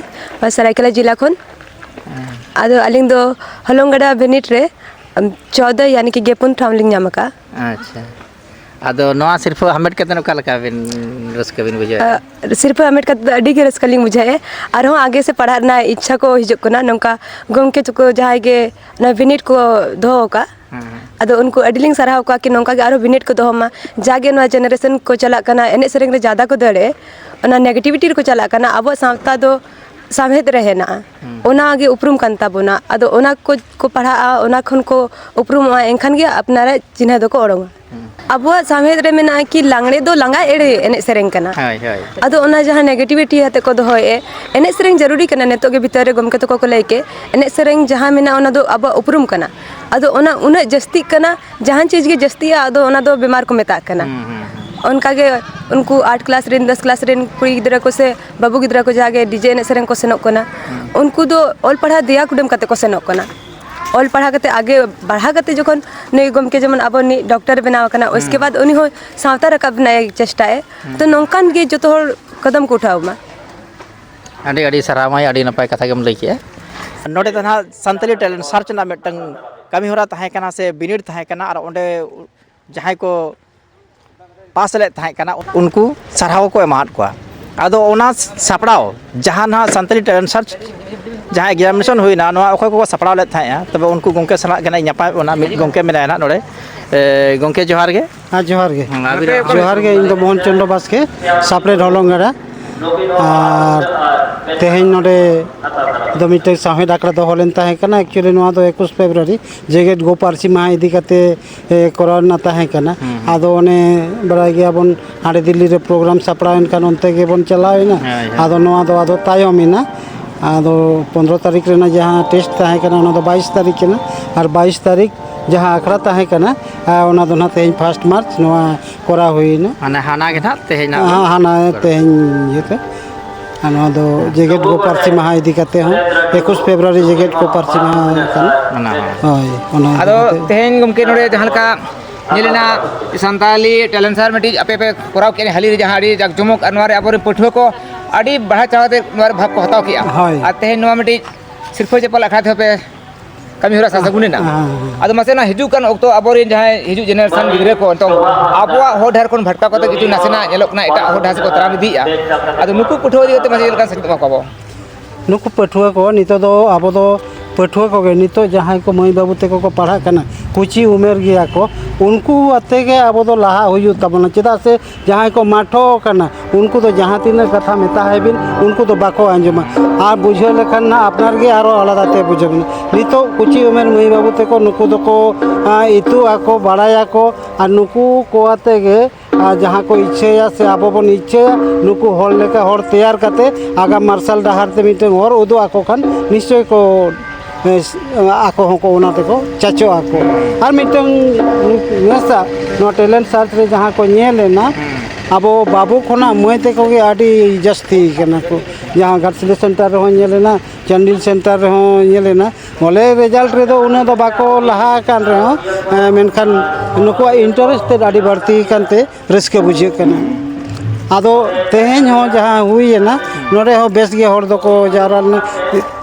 ᱥᱟᱹᱨᱟᱹᱭᱠᱮᱞᱟ ᱡᱮᱞᱟ ᱠᱷᱚᱱ᱾ ᱦᱮᱸ᱾ ᱟᱫᱚ ᱟᱹᱞᱤᱧ ᱫᱚ ᱦᱚᱞᱚᱝᱜᱟᱰᱟ ᱵᱤᱱᱤᱰ ᱨᱮ, ᱟᱢ, ᱪᱳᱫᱫᱚ, ᱭᱟᱱᱤ ᱠᱤ ᱜᱮᱯᱩᱱ ᱴᱷᱟᱶ ᱞᱤᱧ ᱧᱟᱢ ᱟᱠᱟᱫᱼᱟ᱾ ᱟᱪᱪᱷᱟ᱾ ᱟᱫᱚ ᱱᱚᱣᱟ ᱥᱤᱨᱯᱷᱟᱹ ᱦᱟᱢᱮᱴ ᱠᱟᱛᱮᱫ ᱚᱠᱟ ᱞᱮᱠᱟ ᱵᱤᱱ ᱨᱟᱹᱥᱠᱟᱹ ᱵᱤᱱ ᱵᱩᱡᱷᱟᱹᱣᱮᱫᱼᱟ? ᱟᱜ, ᱥᱤᱨᱯᱷᱟᱹ ᱦᱟᱢᱮᱴ ᱠᱟᱛᱮᱫ ᱫᱚ ᱟᱹᱰᱤ ᱜᱮ ᱨᱟᱹᱥᱠᱟᱹ ᱞᱤᱧ ᱵᱩᱡᱷᱟᱹᱣᱮᱫᱼᱟ᱾ ᱟᱨᱦᱚᱸ ᱟᱜᱮ ᱥᱮᱫ ᱯᱟᱲᱦᱟᱜ ᱨᱮᱱᱟᱜ ᱤᱪᱪᱷᱟ ᱠᱚ ᱦᱤᱡᱩᱜ ᱠᱟᱱᱟ᱾ ᱱᱚᱝᱠᱟ ᱜᱚᱢᱠᱮ ᱛᱟᱠᱚ ᱡᱟᱦᱟᱸᱭ ᱜᱮ ᱚᱱᱟ ᱵᱤᱱᱤᱰ ᱠᱚ ᱫᱚᱦᱚ ᱟᱠᱟᱫ, ᱦᱮᱸ, ᱦᱮᱸ᱾ ᱟᱫᱚ ᱩᱱᱠᱩ ᱟᱹᱰᱤ ᱞᱤᱧ ᱥᱟᱨᱦᱟᱣ ᱠᱚᱣᱟ ᱠᱤ ᱱᱚᱝᱠᱟ ᱜᱮ ᱟᱨᱦᱚᱸ ᱵᱤᱱᱤᱰ ᱠᱚ ᱫᱚᱦᱚ ᱢᱟ᱾ ᱡᱟᱜᱮ ᱱᱚᱣᱟ generation ᱠᱚ ᱪᱟᱞᱟᱜ ᱠᱟᱱᱟ, ᱮᱱᱮᱡ ᱥᱮᱨᱮᱧ ᱨᱮ ᱡᱟᱫᱟ ᱠᱚ ᱫᱟᱹᱲᱮᱫ, ᱚᱱᱟ negativity ᱨᱮᱠᱚ ᱪᱟᱞᱟᱜ ᱠᱟᱱᱟ᱾ ᱟᱵᱚᱣᱟᱜ ᱥᱟᱶᱛᱟ ᱫᱚ ᱥᱟᱶᱦᱮᱫ ᱨᱮ ᱦᱮᱱᱟᱜᱼᱟ᱾ ᱦᱩᱸ᱾ ᱚᱱᱟ ᱜᱮ ᱩᱯᱨᱩᱢ ᱠᱟᱱ ᱛᱟᱵᱚᱱᱟ᱾ ᱟᱫᱚ ᱚᱱᱟ ᱠᱚ, ᱠᱚ ᱯᱟᱲᱦᱟᱜᱼᱟ, ᱚᱱᱟ ᱠᱷᱚᱱ ᱠᱚ ᱩᱯᱨᱩᱢᱚᱜᱼᱟ, ᱮᱱᱠᱷᱟᱱ ᱜᱮ ᱟᱯᱱᱟᱨᱟᱜ ᱪᱤᱱᱦᱟᱹ ᱫᱚᱠᱚ ᱚᱰᱚᱝᱟ᱾ ᱦᱩᱸ᱾ ᱟᱵᱚᱣᱟᱜ ᱥᱟᱶᱦᱮᱫ ᱨᱮ ᱢᱮᱱᱟᱜᱼᱟ ᱠᱤ ᱞᱟᱜᱽᱬᱮ ᱫᱚ ᱞᱟᱸᱜᱟ ᱮᱲᱮ ᱮᱱᱮᱡ ᱥᱮᱨᱮᱧ ᱠᱟᱱᱟ᱾ ᱦᱳᱭ, ᱦᱳᱭ᱾ ᱟᱫᱚ ᱚᱱᱟ ᱡᱟᱦᱟᱸ negativity ᱟᱛᱮ ᱠᱚ ᱫᱚᱦᱚᱭᱮᱫ, ᱮᱱᱮᱡ ᱥᱮᱨᱮᱧ ᱡᱟᱹᱨᱩᱨᱤ ᱠᱟᱱᱟ, ᱱᱤᱛᱚᱜ ᱜᱮ ᱵᱷᱤᱛᱟᱹᱨ ᱨᱮ ᱜᱚᱢᱠᱮ ᱛᱟᱠᱚ ᱠᱚ ᱞᱟᱹᱭ ᱠᱮᱫ, ᱮᱱᱮᱡ ᱥᱮᱨᱮᱧ ᱡᱟᱦᱟᱸ ᱢᱮᱱᱟᱜᱼᱟ, ᱚᱱᱟ ᱫᱚ ᱟᱵᱚᱣᱟᱜ ᱩᱯᱨᱩᱢ ᱠᱟᱱᱟ᱾ ᱟᱫᱚ ᱚᱱᱟ ᱩᱱᱟᱹᱜ ᱡᱟᱹᱥᱛᱤᱜ ᱠᱟᱱᱟ, ᱡᱟᱦᱟᱸ ᱪᱤᱡᱽ ᱜᱮ ᱡᱟᱹᱥᱛᱤᱜᱼᱟ, ᱟᱫᱚ ᱚᱱᱟ ᱫᱚ ᱵᱮᱢᱟᱨ ᱠᱚ ᱢᱮᱛᱟᱜ ᱠᱟᱱᱟ᱾ ᱦᱩᱸ, ᱦᱩᱸ, ᱦᱩᱸ᱾ ᱚᱱᱠᱟ ᱜᱮ ᱩᱱᱠᱩ ᱟᱴ ᱠᱞᱟᱥ ᱨᱮᱱ, ᱫᱚᱥ ᱠᱞᱟᱥ ᱨᱮᱱ ᱠᱩᱲᱤ ᱜᱤᱫᱽᱨᱟᱹ ᱠᱚ ᱥᱮ ᱵᱟᱹᱵᱩ ᱜᱤᱫᱽᱨᱟᱹ ᱠᱚ ᱡᱟᱦᱟᱸ ᱜᱮ DJ ᱮᱱᱮᱡ ᱥᱮᱨᱮᱧ ᱠᱚ ᱥᱮᱱᱚᱜ ᱠᱟᱱᱟ, ᱦᱩᱸ᱾ ᱩᱱᱠᱩ ᱫᱚ ᱚᱞ ᱯᱟᱲᱦᱟᱣ ᱫᱮᱭᱟ ᱠᱩᱰᱟᱹᱢ ᱠᱟᱛᱮ ᱠᱚ ᱥᱮᱱᱚᱜ ᱠᱟᱱᱟ᱾ ᱚᱞ ᱯᱟᱲᱦᱟᱣ ᱠᱟᱛᱮ ᱟᱜᱮ ᱵᱟᱲᱦᱟᱣ ᱠᱟᱛᱮ ᱡᱚᱠᱷᱚᱱ ᱱᱩᱭ ᱜᱚᱢᱠᱮ ᱡᱮᱢᱚᱱ ᱟᱵᱚ ᱱᱤᱡ ᱰᱚᱠᱴᱚᱨ ᱵᱮᱱᱟᱣ ᱟᱠᱟᱱᱟ, ᱩᱥᱠᱮ ᱦᱩᱸ᱾ ᱵᱟᱫ ᱩᱱᱤ ᱦᱚᱸ ᱥᱟᱶᱛᱟ ᱨᱟᱠᱟᱵ ᱨᱮᱱᱟᱜ ᱮ ᱪᱮᱥᱴᱟᱭᱟ᱾ ᱦᱩᱸ᱾ ᱛᱚ ᱱᱚᱝᱠᱟᱱ ᱜᱮ ᱡᱚᱛᱚ ᱦᱚᱲ ᱠᱚᱫᱚᱢ ᱠᱚ ᱩᱴᱷᱟᱹᱣ ᱢᱟ᱾ ᱟᱹᱰᱤ, ᱟᱹᱰᱤ ᱥᱟᱨᱦᱟᱣ ᱢᱟᱹᱭ, ᱟᱹᱰᱤ ᱱᱟᱯᱟᱭ ᱠᱟᱛᱷᱟ ᱜᱮᱢ ᱞᱟᱹᱭ ᱠᱮᱜᱼᱟ᱾ ᱱᱚᱰᱮ ᱫᱚ ᱱᱟᱦᱟᱜ ᱥᱟᱱᱛᱟᱞᱤ talent search ᱨᱮᱱᱟᱜ ᱢᱤᱫᱴᱟᱝ ᱠᱟᱹᱢᱤ ᱦᱚᱨᱟ ᱛᱟᱦᱮᱸ ᱠᱟᱱᱟ ᱥᱮ ᱵᱤᱱᱤᱰ ᱛᱟᱦᱮᱸ ᱠᱟᱱᱟ, ᱟᱨ ᱚᱸᱰᱮ ᱡᱟᱦᱟᱸᱭ ᱠᱚ ᱯᱟᱥ ᱞᱮᱫ ᱛᱟᱦᱮᱸ ᱠᱟᱱᱟ, ᱩᱱᱠᱩ ᱥᱟᱨᱦᱟᱣ ᱠᱚ ᱮᱢᱟᱫ ᱠᱚᱣᱟ᱾ ᱟᱫᱚ ᱚᱱᱟ ᱥᱟᱯᱲᱟᱣ, ᱡᱟᱦᱟᱸ ᱱᱟᱦᱟᱜ ᱥᱟᱱᱛᱟᱞᱤ talent search ᱡᱟᱦᱟᱸ examination ᱦᱩᱭᱱᱟ, ᱱᱚᱣᱟ ᱚᱠᱚᱭ ᱠᱚᱠᱚ ᱥᱟᱯᱲᱟᱣ ᱞᱮᱫ ᱛᱟᱦᱮᱸᱜᱼᱟ, ᱛᱚᱵᱮ ᱩᱱᱠᱩ ᱜᱚᱢᱠᱮ ᱥᱟᱞᱟᱜ ᱜᱮ ᱱᱟᱜ ᱤᱧ ᱧᱟᱯᱟᱢᱚᱜ ᱠᱟᱱᱟ᱾ ᱢᱤᱫ ᱜᱚᱢᱠᱮ ᱢᱮᱱᱟᱭᱟ ᱱᱟᱜ ᱱᱚᱰᱮ᱾ ᱮ, ᱜᱚᱢᱠᱮ, ᱡᱚᱦᱟᱨ ᱜᱮ᱾ ᱦᱮᱸ, ᱡᱚᱦᱟᱨ ᱜᱮ᱾ ᱦᱮᱸ, ᱟᱹᱵᱤᱱ ᱡᱚᱦᱟᱨ ᱜᱮ, ᱤᱧ ᱫᱚ ᱢᱳᱦᱚᱱ ᱪᱚᱸᱫᱽᱨᱚ ᱵᱟᱥᱠᱮ, ᱥᱟᱯᱲᱮ ᱰᱷᱚᱞᱚᱝ ᱜᱟᱰᱟ᱾ ᱟᱨ ᱛᱮᱦᱮᱧ ᱱᱚᱰᱮ ᱫᱚ ᱢᱤᱫᱴᱮᱱ ᱥᱟᱶᱦᱮᱫ ᱟᱠᱷᱲᱟ ᱫᱚᱦᱚ ᱞᱮᱱ ᱛᱟᱦᱮᱸ ᱠᱟᱱᱟ᱾ Actually, ᱱᱚᱣᱟ ᱫᱚ ᱮᱠᱩᱥ ᱯᱷᱮᱵᱽᱨᱩᱣᱟᱨᱤ, ᱡᱮᱜᱮᱛ ᱜᱳ ᱯᱟᱹᱨᱥᱤ ᱢᱟᱦᱟ ᱤᱫᱤ ᱠᱟᱛᱮ, ᱮ, ᱠᱚᱨᱟᱣ ᱨᱮᱱᱟᱜ ᱛᱟᱦᱮᱸ ᱠᱟᱱᱟ᱾ ᱦᱩᱸ, ᱦᱩᱸ᱾ ᱟᱫᱚ ᱚᱱᱮ ᱵᱟᱲᱟᱭ ᱜᱮᱭᱟᱵᱚᱱ, ᱦᱟᱸᱰᱮ ᱫᱤᱞᱞᱤ ᱨᱮ program ᱥᱟᱯᱲᱟᱣ ᱮᱱ ᱠᱷᱟᱱ ᱚᱱᱛᱮ ᱜᱮᱵᱚᱱ ᱪᱟᱞᱟᱣ ᱮᱱᱟ᱾ ᱦᱳᱭ, ᱦᱳᱭ᱾ ᱟᱫᱚ ᱱᱚᱣᱟ ᱫᱚ ᱟᱫᱚ ᱛᱟᱭᱚᱢ ᱮᱱᱟ᱾ ᱟᱫᱚ ᱯᱚᱱᱨᱚ ᱛᱟᱹᱨᱤᱠᱷ ᱨᱮᱱᱟᱜ ᱡᱟᱦᱟᱸ test ᱛᱟᱦᱮᱸ ᱠᱟᱱᱟ, ᱚᱱᱟ ᱫᱚ ᱵᱟᱭᱤᱥ ᱛᱟᱹᱨᱤᱠᱷ ᱠᱟᱱᱟ᱾ ᱟᱨ ᱵᱟᱭᱤᱥ ᱛᱟᱹᱨᱤᱠᱷ ᱡᱟᱦᱟᱸ ᱟᱠᱷᱲᱟ ᱛᱟᱦᱮᱸ ᱠᱟᱱᱟ, ᱟᱨ ᱚᱱᱟ ᱫᱚ ᱱᱟᱦᱟᱜ ᱛᱮᱦᱮᱧ first March ᱱᱚᱣᱟ ᱠᱚᱨᱟᱣ ᱦᱩᱭᱮᱱᱟ᱾ ᱢᱟᱱᱮ ᱦᱟᱱᱟ ᱜᱮ ᱱᱟᱦᱟᱜ ᱛᱮᱦᱮᱧ ᱱᱟᱦᱟᱜ ᱦᱟᱸ, ᱦᱟᱱᱟ ᱠᱚᱨᱟᱣ᱾ ᱛᱮᱦᱮᱧ ᱤᱭᱟᱹᱛᱮ᱾ ᱟᱨ ᱱᱚᱣᱟ ᱫᱚ ᱡᱮᱜᱮᱛ ᱜᱳ ᱯᱟᱹᱨᱥᱤ ᱢᱟᱦᱟ ᱤᱫᱤ ᱠᱟᱛᱮ ᱦᱚᱸ, ᱮᱠᱩᱥ ᱯᱷᱮᱵᱽᱨᱩᱣᱟᱨᱤ ᱡᱮᱜᱮᱛ ᱜᱳ ᱯᱟᱹᱨᱥᱤ ᱢᱟᱦᱟ ᱠᱟᱱᱟ᱾ ᱚᱱᱟ ᱦᱚᱸ᱾ ᱦᱳᱭ, ᱚᱱᱟ ᱤᱫᱤ ᱟᱫᱚ ᱠᱟᱛᱮ᱾ ᱛᱮᱦᱮᱧ ᱜᱚᱢᱠᱮ ᱱᱚᱰᱮ ᱡᱟᱦᱟᱸ ᱞᱮᱠᱟ ᱧᱮᱞᱮᱱᱟ, ᱥᱟᱱᱛᱟᱞᱤ talent search ᱢᱤᱫᱴᱤᱡ ᱟᱯᱮ ᱯᱮ ᱠᱚᱨᱟᱣ ᱠᱮᱫᱼᱟ ᱦᱟᱹᱞᱤ ᱨᱮ, ᱡᱟᱦᱟᱸ ᱟᱹᱰᱤ ᱡᱟᱠ ᱡᱚᱢᱚᱠ, ᱟᱨ ᱱᱚᱣᱟ ᱨᱮ ᱟᱵᱚᱨᱮᱱ ᱯᱟᱹᱴᱷᱩᱣᱟᱹ ᱠᱚ ᱟᱹᱰᱤ ᱵᱟᱲᱦᱟᱣ ᱪᱟᱲᱦᱟᱣ ᱛᱮ ᱱᱚᱣᱟ ᱨᱮ ᱵᱷᱟᱜᱽ ᱠᱚ ᱦᱟᱛᱟᱣ ᱠᱮᱫᱼᱟ᱾ ᱦᱳᱭ᱾ ᱟᱨ ᱛᱮᱦᱮᱧ ᱱᱚᱣᱟ ᱢᱤᱫᱴᱤᱡ ᱥᱤᱨᱯᱟᱹ ᱪᱟᱯᱟᱞ ᱟᱠᱷᱲᱟ ᱛᱮᱦᱚᱸ ᱯᱮ ᱠᱟᱹᱢᱤ ᱦᱚᱨᱟ ᱥᱟᱹᱜᱩᱱ ᱮᱱᱟ᱾ ᱦᱮᱸ, ᱦᱮᱸ᱾ ᱟᱫᱚ ᱢᱟᱥᱮ ᱱᱚᱣᱟ ᱦᱤᱡᱩᱜ ᱠᱟᱱ ᱚᱠᱛᱚ ᱟᱵᱚᱨᱮᱱ ᱡᱟᱦᱟᱸᱭ ᱦᱤᱡᱩᱜ generation ᱜᱤᱫᱽᱨᱟᱹ ᱠᱚ ᱱᱤᱛᱚᱝ ᱟᱵᱚᱣᱟᱜ ᱦᱚᱨ ᱰᱟᱦᱟᱨ ᱠᱷᱚᱱ ᱵᱷᱟᱴᱠᱟᱣ ᱠᱟᱛᱮ ᱠᱤᱪᱷᱩ ᱱᱟᱥᱮᱱᱟᱜ ᱧᱮᱞᱚᱜ ᱠᱟᱱᱟ ᱮᱴᱟᱜ ᱦᱚᱨ ᱰᱟᱦᱟᱨ ᱥᱮᱫ ᱠᱚ ᱛᱟᱲᱟᱢ ᱤᱫᱤᱭᱮᱫᱼᱟ᱾ ᱟᱫᱚ ᱱᱩᱠᱩ ᱯᱟᱹᱴᱷᱩᱣᱟᱹ ᱤᱫᱤ ᱠᱟᱛᱮ ᱢᱟᱥᱮ ᱪᱮᱫ ᱞᱮᱠᱟ ᱥᱮᱪᱮᱫ ᱮᱢᱟ ᱠᱚᱣᱟ ᱵᱚ? ᱱᱩᱠᱩ ᱯᱟᱹᱴᱷᱩᱣᱟᱹ ᱠᱚ ᱱᱤᱛᱚᱜ ᱫᱚ ᱟᱵᱚ ᱫᱚ ᱯᱟᱹᱴᱷᱩᱣᱟᱹ ᱠᱚᱜᱮ, ᱱᱤᱛᱚᱜ ᱡᱟᱦᱟᱸᱭ ᱠᱚ ᱢᱟᱹᱭ ᱵᱟᱹᱵᱩ ᱛᱟᱠᱚ ᱠᱚ ᱯᱟᱲᱦᱟᱜ ᱠᱟᱱᱟ, ᱠᱩᱪᱤ ᱩᱢᱮᱨ ᱜᱮᱭᱟ ᱠᱚ, ᱩᱱᱠᱩ ᱟᱛᱮ ᱜᱮ ᱟᱵᱚ ᱫᱚ ᱞᱟᱦᱟ ᱦᱩᱭᱩᱜ ᱛᱟᱵᱚᱱᱟ᱾ ᱪᱮᱫᱟᱜ ᱥᱮ ᱡᱟᱦᱟᱸᱭ ᱠᱚ ᱢᱟᱴᱷᱚ ᱟᱠᱟᱱᱟ, ᱩᱱᱠᱩ ᱫᱚ ᱡᱟᱦᱟᱸ ᱛᱤᱱᱟᱹᱜ ᱠᱟᱛᱷᱟ ᱢᱮᱛᱟ ᱦᱟᱭ ᱵᱤᱱ, ᱩᱱᱠᱩ ᱫᱚ ᱵᱟᱠᱚ ᱟᱸᱡᱚᱢᱟ᱾ ᱟᱨ ᱵᱩᱡᱷᱟᱹᱣ ᱞᱮᱠᱷᱟᱱ ᱱᱟᱜ ᱟᱯᱱᱟᱨ ᱜᱮ ᱟᱨᱚ ᱟᱞᱟᱫᱟ ᱛᱮ ᱵᱩᱡᱷᱟᱹᱣ ᱢᱮ᱾ ᱱᱤᱛᱚᱜ ᱠᱩᱪᱤ ᱩᱢᱮᱨ ᱢᱟᱹᱭ ᱵᱟᱹᱵᱩ ᱛᱟᱠᱚ ᱱᱩᱠᱩ ᱫᱚᱠᱚ, ᱟᱸ, ᱤᱛᱩᱜ ᱟᱠᱚ, ᱵᱟᱲᱟᱭᱟᱠᱚ, ᱟᱨ ᱱᱩᱠᱩ ᱠᱚ ᱟᱛᱮ ᱜᱮ, ᱟᱨ ᱡᱟᱦᱟᱸ ᱠᱚ ᱤᱪᱪᱷᱟᱹᱭᱟ ᱥᱮ ᱟᱵᱚ ᱵᱚᱱ ᱤᱪᱪᱷᱟᱹᱭᱟ, ᱱᱩᱠᱩ ᱦᱚᱲ ᱞᱮᱠᱟ ᱦᱚᱲ ᱛᱮᱭᱟᱨ ᱠᱟᱛᱮ ᱟᱜᱟᱢ ᱢᱟᱨᱥᱟᱞ ᱰᱟᱦᱟᱨ ᱛᱮ ᱢᱤᱫᱴᱟᱝ ᱦᱚᱨ ᱩᱫᱩᱜ ᱟᱠᱚ ᱠᱷᱟᱱ ᱱᱤᱥᱪᱚᱭ ᱠᱚ, ᱮᱸ, ᱟᱠᱚ ᱦᱚᱸᱠᱚ ᱚᱱᱟ ᱛᱮᱠᱚ ᱪᱟᱪᱚᱜ ᱟᱠᱚ᱾ ᱟᱨ ᱢᱤᱫᱴᱟᱝ ᱱᱮᱥᱟ ᱱᱚᱣᱟ ᱴᱮᱞᱮᱱᱴ ᱥᱟᱨᱪ ᱨᱮ ᱡᱟᱦᱟᱸ ᱠᱚ ᱧᱮᱞ ᱮᱱᱟ, ᱟᱵᱚ ᱵᱟᱹᱵᱩ ᱠᱷᱚᱱᱟᱜ ᱢᱟᱹᱭ ᱛᱟᱠᱚ ᱜᱮ ᱟᱹᱰᱤ ᱡᱟᱹᱥᱛᱤ ᱠᱟᱱᱟ ᱠᱚ᱾ ᱡᱟᱦᱟᱸ ᱜᱷᱟᱴᱥᱤᱞᱟᱹ ᱥᱮᱱᱴᱟᱨ ᱨᱮᱦᱚᱸ ᱧᱮᱞ ᱮᱱᱟ, ᱪᱟᱱᱰᱤᱞ ᱥᱮᱱᱴᱟᱨ ᱨᱮᱦᱚᱸ ᱧᱮᱞ ᱮᱱᱟ, ᱵᱚᱞᱮ ᱨᱮᱡᱟᱞᱴ ᱨᱮᱫᱚ ᱩᱱᱟᱹᱜ ᱫᱚ ᱵᱟᱠᱚ ᱞᱟᱦᱟ ᱟᱠᱟᱱ ᱨᱮᱦᱚᱸ, ᱮᱸ, ᱢᱮᱱᱠᱷᱟᱱ ᱱᱩᱠᱩᱣᱟᱜ ᱤᱱᱴᱟᱨᱮᱥᱴ ᱛᱮᱫ ᱟᱹᱰᱤ ᱵᱟᱹᱲᱛᱤ ᱟᱠᱟᱱᱛᱮ ᱨᱟᱹᱥᱠᱟᱹ ᱵᱩᱡᱷᱟᱹᱜ ᱠᱟᱱᱟ᱾ ᱟᱫᱚ ᱛᱮᱦᱮᱧ ᱦᱚᱸ ᱡᱟᱦᱟᱸ ᱦᱩᱭᱮᱱᱟ, ᱱᱚᱰᱮ ᱦᱚᱸ ᱵᱮᱥ ᱜᱮ ᱦᱚᱲ ᱫᱚᱠᱚ ᱡᱟᱣᱨᱟ ᱞᱮᱱᱟ᱾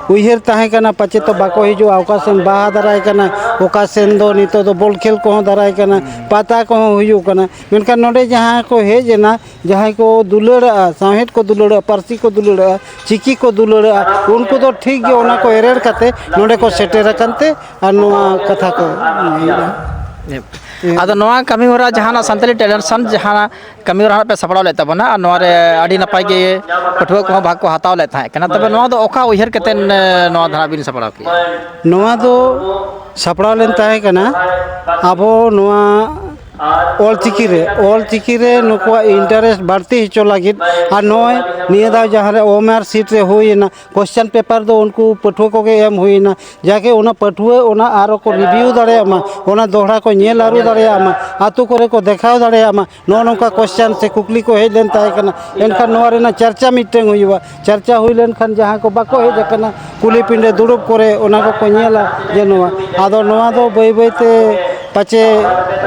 ᱩᱭᱦᱟᱹᱨ ᱛᱟᱦᱮᱸ ᱠᱟᱱᱟ ᱯᱟᱪᱮ ᱛᱚ ᱵᱟᱠᱚ ᱦᱤᱡᱩᱜᱼᱟ, ᱚᱠᱟ ᱥᱮᱱ ᱵᱟᱦᱟ ᱫᱟᱨᱟᱭ ᱠᱟᱱᱟ, ᱚᱠᱟ ᱥᱮᱱ ᱫᱚ ᱱᱤᱛᱚᱜ ᱫᱚ ᱵᱚᱞ ᱠᱷᱮᱞ ᱠᱚᱦᱚᱸ ᱫᱟᱨᱟᱭ ᱠᱟᱱᱟ, ᱯᱟᱛᱟ ᱠᱚᱦᱚᱸ ᱦᱩᱭᱩᱜ ᱠᱟᱱᱟ᱾ ᱢᱮᱱᱠᱷᱟᱱ ᱱᱚᱰᱮ ᱡᱟᱦᱟᱸ ᱠᱚ ᱦᱮᱡ ᱮᱱᱟ, ᱡᱟᱦᱟᱸᱭ ᱠᱚ ᱫᱩᱞᱟᱹᱲᱟᱜᱼᱟ, ᱥᱟᱶᱦᱮᱫ ᱠᱚ ᱫᱩᱞᱟᱹᱲᱟᱜᱼᱟ, ᱯᱟᱹᱨᱥᱤ ᱠᱚ ᱫᱩᱞᱟᱹᱲᱟᱜᱼᱟ, ᱪᱤᱠᱤ ᱠᱚ ᱫᱩᱞᱟᱹᱲᱟᱜᱼᱟ, ᱩᱱᱠᱩ ᱫᱚ ᱴᱷᱤᱠ ᱜᱮ ᱚᱱᱟ ᱠᱚ ᱮᱨᱮᱲ ᱠᱟᱛᱮ ᱱᱚᱰᱮ ᱠᱚ ᱥᱮᱴᱮᱨ ᱟᱠᱟᱱ ᱛᱮ ᱟᱨ ᱱᱚᱣᱟ ᱠᱟᱛᱷᱟ ᱠᱚ ᱤᱭᱟᱹᱭᱮᱫᱟ᱾ ᱟᱫᱚ ᱱᱚᱣᱟ ᱠᱟᱹᱢᱤ ᱦᱚᱨᱟ ᱡᱟᱦᱟᱱᱟᱜ ᱥᱟᱱᱛᱟᱲᱤ ᱴᱮᱞᱮᱱᱴ ᱥᱟᱱ ᱡᱟᱦᱟᱸ ᱠᱟᱹᱢᱤ ᱦᱚᱨᱟ ᱦᱟᱸᱜ ᱯᱮ ᱥᱟᱯᱲᱟᱣ ᱞᱮᱫ ᱛᱟᱵᱚᱱᱟ, ᱟᱨ ᱱᱚᱣᱟ ᱨᱮ ᱟᱹᱰᱤ ᱱᱟᱯᱟᱭ ᱜᱮ ᱯᱟᱹᱴᱷᱩᱣᱟᱹ ᱠᱚᱦᱚᱸ ᱵᱷᱟᱜᱽ ᱠᱚ ᱦᱟᱛᱟᱣ ᱞᱮᱫ ᱛᱟᱦᱮᱸ ᱠᱟᱱᱟ᱾ ᱛᱚᱵᱮ ᱱᱚᱣᱟ ᱫᱚ ᱚᱠᱟ ᱩᱭᱦᱟᱹᱨ ᱠᱟᱛᱮ, ᱮ, ᱱᱚᱣᱟ ᱫᱚ ᱦᱟᱸᱜ ᱵᱤᱱ ᱥᱟᱯᱲᱟᱣ ᱠᱮᱜᱼᱟ? ᱱᱚᱣᱟ ᱫᱚ ᱥᱟᱯᱲᱟᱣ ᱞᱮᱱ ᱛᱟᱦᱮᱸ ᱠᱟᱱᱟ ᱟᱵᱚ ᱱᱚᱣᱟ ᱚᱞ ᱪᱤᱠᱤ ᱨᱮ, ᱚᱞ ᱪᱤᱠᱤ ᱨᱮ ᱱᱩᱠᱩᱣᱟᱜ ᱤᱱᱴᱟᱨᱮᱥᱴ ᱵᱟᱹᱲᱛᱤ ᱦᱚᱪᱚ ᱞᱟᱹᱜᱤᱫ᱾ ᱟᱨ ᱱᱚᱜᱼᱚᱭ ᱱᱤᱭᱟᱹ ᱫᱷᱟᱣ ᱡᱟᱦᱟᱸ ᱨᱮ ᱳᱢᱟᱨ ᱥᱤᱴ ᱨᱮ ᱦᱩᱭᱮᱱᱟ, ᱠᱚᱥᱪᱟᱱ ᱯᱮᱯᱟᱨ ᱫᱚ ᱩᱱᱠᱩ ᱯᱟᱹᱴᱷᱩᱣᱟᱹ ᱠᱚᱜᱮ ᱮᱢ ᱦᱩᱭᱮᱱᱟ, ᱡᱟᱠᱮ ᱚᱱᱟ ᱯᱟᱹᱴᱷᱩᱣᱟᱹ ᱚᱱᱟ ᱟᱨᱚ ᱠᱚ ᱨᱤᱵᱷᱤᱭᱩ ᱫᱟᱲᱮᱭᱟᱜ ᱢᱟ, ᱚᱱᱟ ᱫᱚᱦᱲᱟ ᱠᱚ ᱧᱮᱞ ᱟᱹᱨᱩ ᱫᱟᱲᱮᱭᱟᱜ ᱢᱟ, ᱟᱛᱳ ᱠᱚᱨᱮ ᱠᱚ ᱫᱮᱠᱷᱟᱣ ᱫᱟᱲᱮᱭᱟᱜ ᱢᱟ, ᱱᱚᱜᱼᱚ ᱱᱚᱝᱠᱟ ᱠᱚᱥᱪᱟᱱ ᱥᱮ ᱠᱩᱠᱞᱤ ᱠᱚ ᱦᱮᱡ ᱞᱮᱱ ᱛᱟᱦᱮᱸ ᱠᱟᱱᱟ᱾ ᱮᱱᱠᱷᱟᱱ ᱱᱚᱣᱟ ᱨᱮᱱᱟᱜ ᱪᱟᱨᱪᱟ ᱢᱤᱫᱴᱟᱝ ᱦᱩᱭᱩᱜᱼᱟ᱾ ᱪᱟᱨᱪᱟ ᱦᱩᱭ ᱞᱮᱱᱠᱷᱟᱱ ᱡᱟᱦᱟᱸ ᱠᱚ ᱵᱟᱠᱚ ᱦᱮᱡ ᱟᱠᱟᱱᱟ, ᱠᱩᱞᱦᱤ ᱯᱤᱸᱰᱟᱹ ᱫᱩᱲᱩᱵ ᱠᱚᱨᱮ ᱚᱱᱟ ᱠᱚᱠᱚ ᱧᱮᱞᱟ ᱡᱮ ᱱᱚᱣᱟ᱾ ᱟᱫᱚ ᱱᱚᱣᱟ ᱫᱚ ᱵᱟᱹᱭ ᱵᱟᱹᱭ ᱛᱮ ᱯᱟᱪᱮ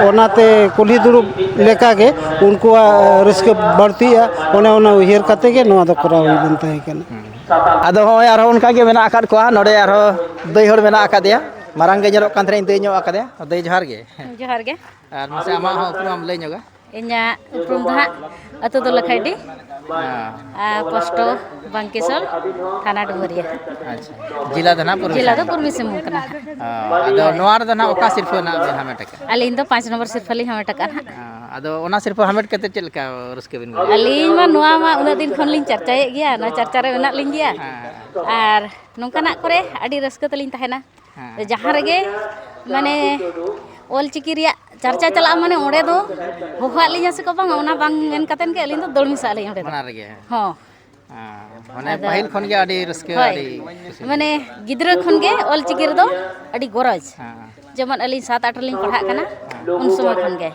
ᱚᱱᱟᱛᱮ ᱠᱩᱞᱦᱤ ᱫᱩᱲᱩᱵ ᱞᱮᱠᱟᱜᱮ ᱩᱱᱠᱩᱣᱟᱜ ᱨᱟᱹᱥᱠᱟᱹ ᱵᱟᱹᱲᱛᱤᱜᱼᱟ, ᱚᱱᱮ ᱚᱱᱟ ᱩᱭᱦᱟᱹᱨ ᱠᱟᱛᱮ ᱜᱮ ᱱᱚᱣᱟ ᱫᱚ ᱠᱚᱨᱟᱣ ᱦᱩᱭ ᱞᱮᱱ ᱛᱟᱦᱮᱸ ᱠᱟᱱᱟ᱾ ᱟᱫᱚ ᱦᱚᱸᱜᱼᱚᱭ ᱟᱨᱦᱚᱸ ᱚᱱᱠᱟ ᱜᱮ ᱢᱮᱱᱟᱜ ᱟᱠᱟᱫ ᱠᱚᱣᱟ, ᱱᱚᱰᱮ ᱟᱨᱦᱚᱸ ᱫᱟᱹᱭ ᱦᱚᱲ ᱢᱮᱱᱟᱜ ᱟᱠᱟᱫᱮᱭᱟ, ᱢᱟᱨᱟᱝ ᱜᱮ ᱧᱮᱞᱚᱜ ᱠᱟᱱ ᱛᱟᱦᱮᱸᱱᱟ, ᱤᱧ ᱫᱟᱹᱭ ᱧᱚᱜ ᱟᱠᱟᱫᱮᱭᱟ᱾ ᱫᱟᱹᱭ, ᱡᱚᱦᱟᱨ ᱜᱮ᱾ ᱡᱚᱦᱟᱨ ᱜᱮ᱾ ᱟᱨ ᱢᱟᱥᱮ ᱟᱢᱟᱜ ᱦᱚᱸ ᱩᱯᱨᱩᱢ ᱮᱢ ᱞᱟᱹᱭ ᱧᱚᱜᱟ? ᱤᱧᱟᱹᱜ ᱩᱯᱨᱩᱢ ᱫᱚ ᱦᱟᱸᱜ ᱟᱹᱛᱩ ᱫᱚ ᱞᱟᱠᱷᱟᱭᱰᱤ, ᱦᱮᱸ᱾ ᱟᱨ ᱯᱳᱥᱴ ᱵᱟᱝᱠᱮᱥᱚᱞ, ᱛᱷᱟᱱᱟ ᱰᱩᱢᱩᱨᱤᱭᱟᱹ᱾ ᱟᱪᱪᱷᱟ, ᱡᱮᱞᱟ ᱫᱚ ᱱᱟᱜ ᱯᱩᱨᱵᱤ ᱡᱮᱞᱟ ᱫᱚ ᱥᱤᱝᱵᱷᱩᱢ᱾ ᱯᱩᱨᱵᱤ ᱥᱤᱝᱵᱷᱩᱢ ᱠᱟᱱᱟ ᱦᱟᱸᱜ᱾ ᱦᱮᱸ, ᱟᱫᱚ ᱦᱳᱭ᱾ ᱱᱚᱣᱟ ᱨᱮᱫᱚ ᱱᱟᱜ ᱚᱠᱟ ᱥᱤᱨᱯᱷᱟᱹ ᱱᱟᱜ ᱵᱮᱱ ᱦᱟᱢᱮᱴ ᱟᱠᱟᱫᱼᱟ? ᱟᱹᱞᱤᱧ ᱫᱚ ᱯᱟᱸᱪ ᱱᱚᱢᱵᱚᱨ ᱥᱤᱨᱯᱷᱟᱹ ᱞᱤᱧ ᱦᱟᱢᱮᱴ ᱟᱠᱟᱫᱼᱟ ᱦᱟᱸᱜ᱾ ᱦᱮᱸ, ᱟᱫᱚ ᱚᱱᱟ ᱥᱤᱨᱯᱟᱹ ᱦᱟᱢᱮᱴ ᱠᱟᱛᱮ ᱪᱮᱫ ᱞᱮᱠᱟ ᱨᱟᱹᱥᱠᱟᱹ ᱵᱤᱱ ᱵᱩᱡᱷᱟᱹᱣᱟ? ᱟᱹᱞᱤᱧ ᱢᱟ ᱱᱚᱣᱟ ᱢᱟ ᱩᱱᱟᱹᱜ ᱫᱤᱱ ᱠᱷᱚᱱ ᱞᱤᱧ ᱪᱟᱨᱪᱟᱭᱮᱫ ᱜᱮᱭᱟ, ᱱᱚᱣᱟ ᱪᱟᱨᱪᱟ ᱨᱮ ᱢᱮᱱᱟᱜ ᱞᱤᱧ ᱜᱮᱭᱟ᱾ ᱦᱮᱸ᱾ ᱟᱨ ᱱᱚᱝᱠᱟᱱᱟᱜ ᱠᱚᱨᱮ ᱟᱹᱰᱤ ᱨᱟᱹᱥᱠᱟᱹ ᱛᱮᱞᱤᱧ ᱛᱟᱦᱮᱱᱟ᱾ ᱦᱮᱸ᱾ ᱡᱟᱦᱟᱸ ᱨᱮᱜᱮ ᱢᱟᱱᱮ ᱚᱞ ᱪᱤᱠᱤ ᱨᱮᱭᱟᱜ ᱪᱟᱨᱪᱟ ᱪᱟᱞᱟᱜᱼᱟ, ᱢᱟᱱᱮ ᱚᱸᱰᱮ ᱫᱚ ᱦᱚᱦᱚᱣᱟᱜ ᱞᱤᱧᱟ ᱥᱮ ᱠᱚ ᱵᱟᱝᱟ, ᱚᱱᱟ ᱵᱟᱝ ᱢᱮᱱ ᱠᱟᱛᱮᱱ ᱜᱮ ᱟᱹᱞᱤᱧ ᱫᱚ ᱫᱟᱹᱲ ᱢᱮᱥᱟᱜ ᱟᱹᱞᱤᱧ ᱚᱸᱰᱮ ᱫᱚ᱾ ᱵᱟᱱᱟᱨ ᱨᱮᱜᱮ᱾ ᱦᱚᱸ᱾ ᱦᱮᱸ, ᱢᱟᱱᱮ ᱟᱫᱚ ᱯᱟᱹᱦᱤᱞ ᱠᱷᱚᱱ ᱜᱮ ᱟᱹᱰᱤ ᱨᱟᱹᱥᱠᱟᱹ, ᱦᱳᱭ᱾ ᱟᱹᱰᱤ ᱠᱩᱥᱤ᱾ ᱢᱟᱱᱮ ᱜᱤᱫᱽᱨᱟᱹ ᱠᱷᱚᱱ ᱜᱮ ᱚᱞ ᱪᱤᱠᱤ ᱨᱮᱫᱚ ᱟᱹᱰᱤ ᱜᱚᱨᱚᱡᱽ᱾ ᱦᱮᱸ᱾ ᱡᱮᱢᱚᱱ ᱟᱹᱞᱤᱧ ᱥᱟᱛ ᱟᱴ ᱨᱮᱞᱤᱧ ᱯᱟᱲᱦᱟᱜ ᱠᱟᱱᱟ, ᱩᱱ ᱥᱚᱢᱚᱭ ᱠᱷᱚᱱ ᱜᱮ᱾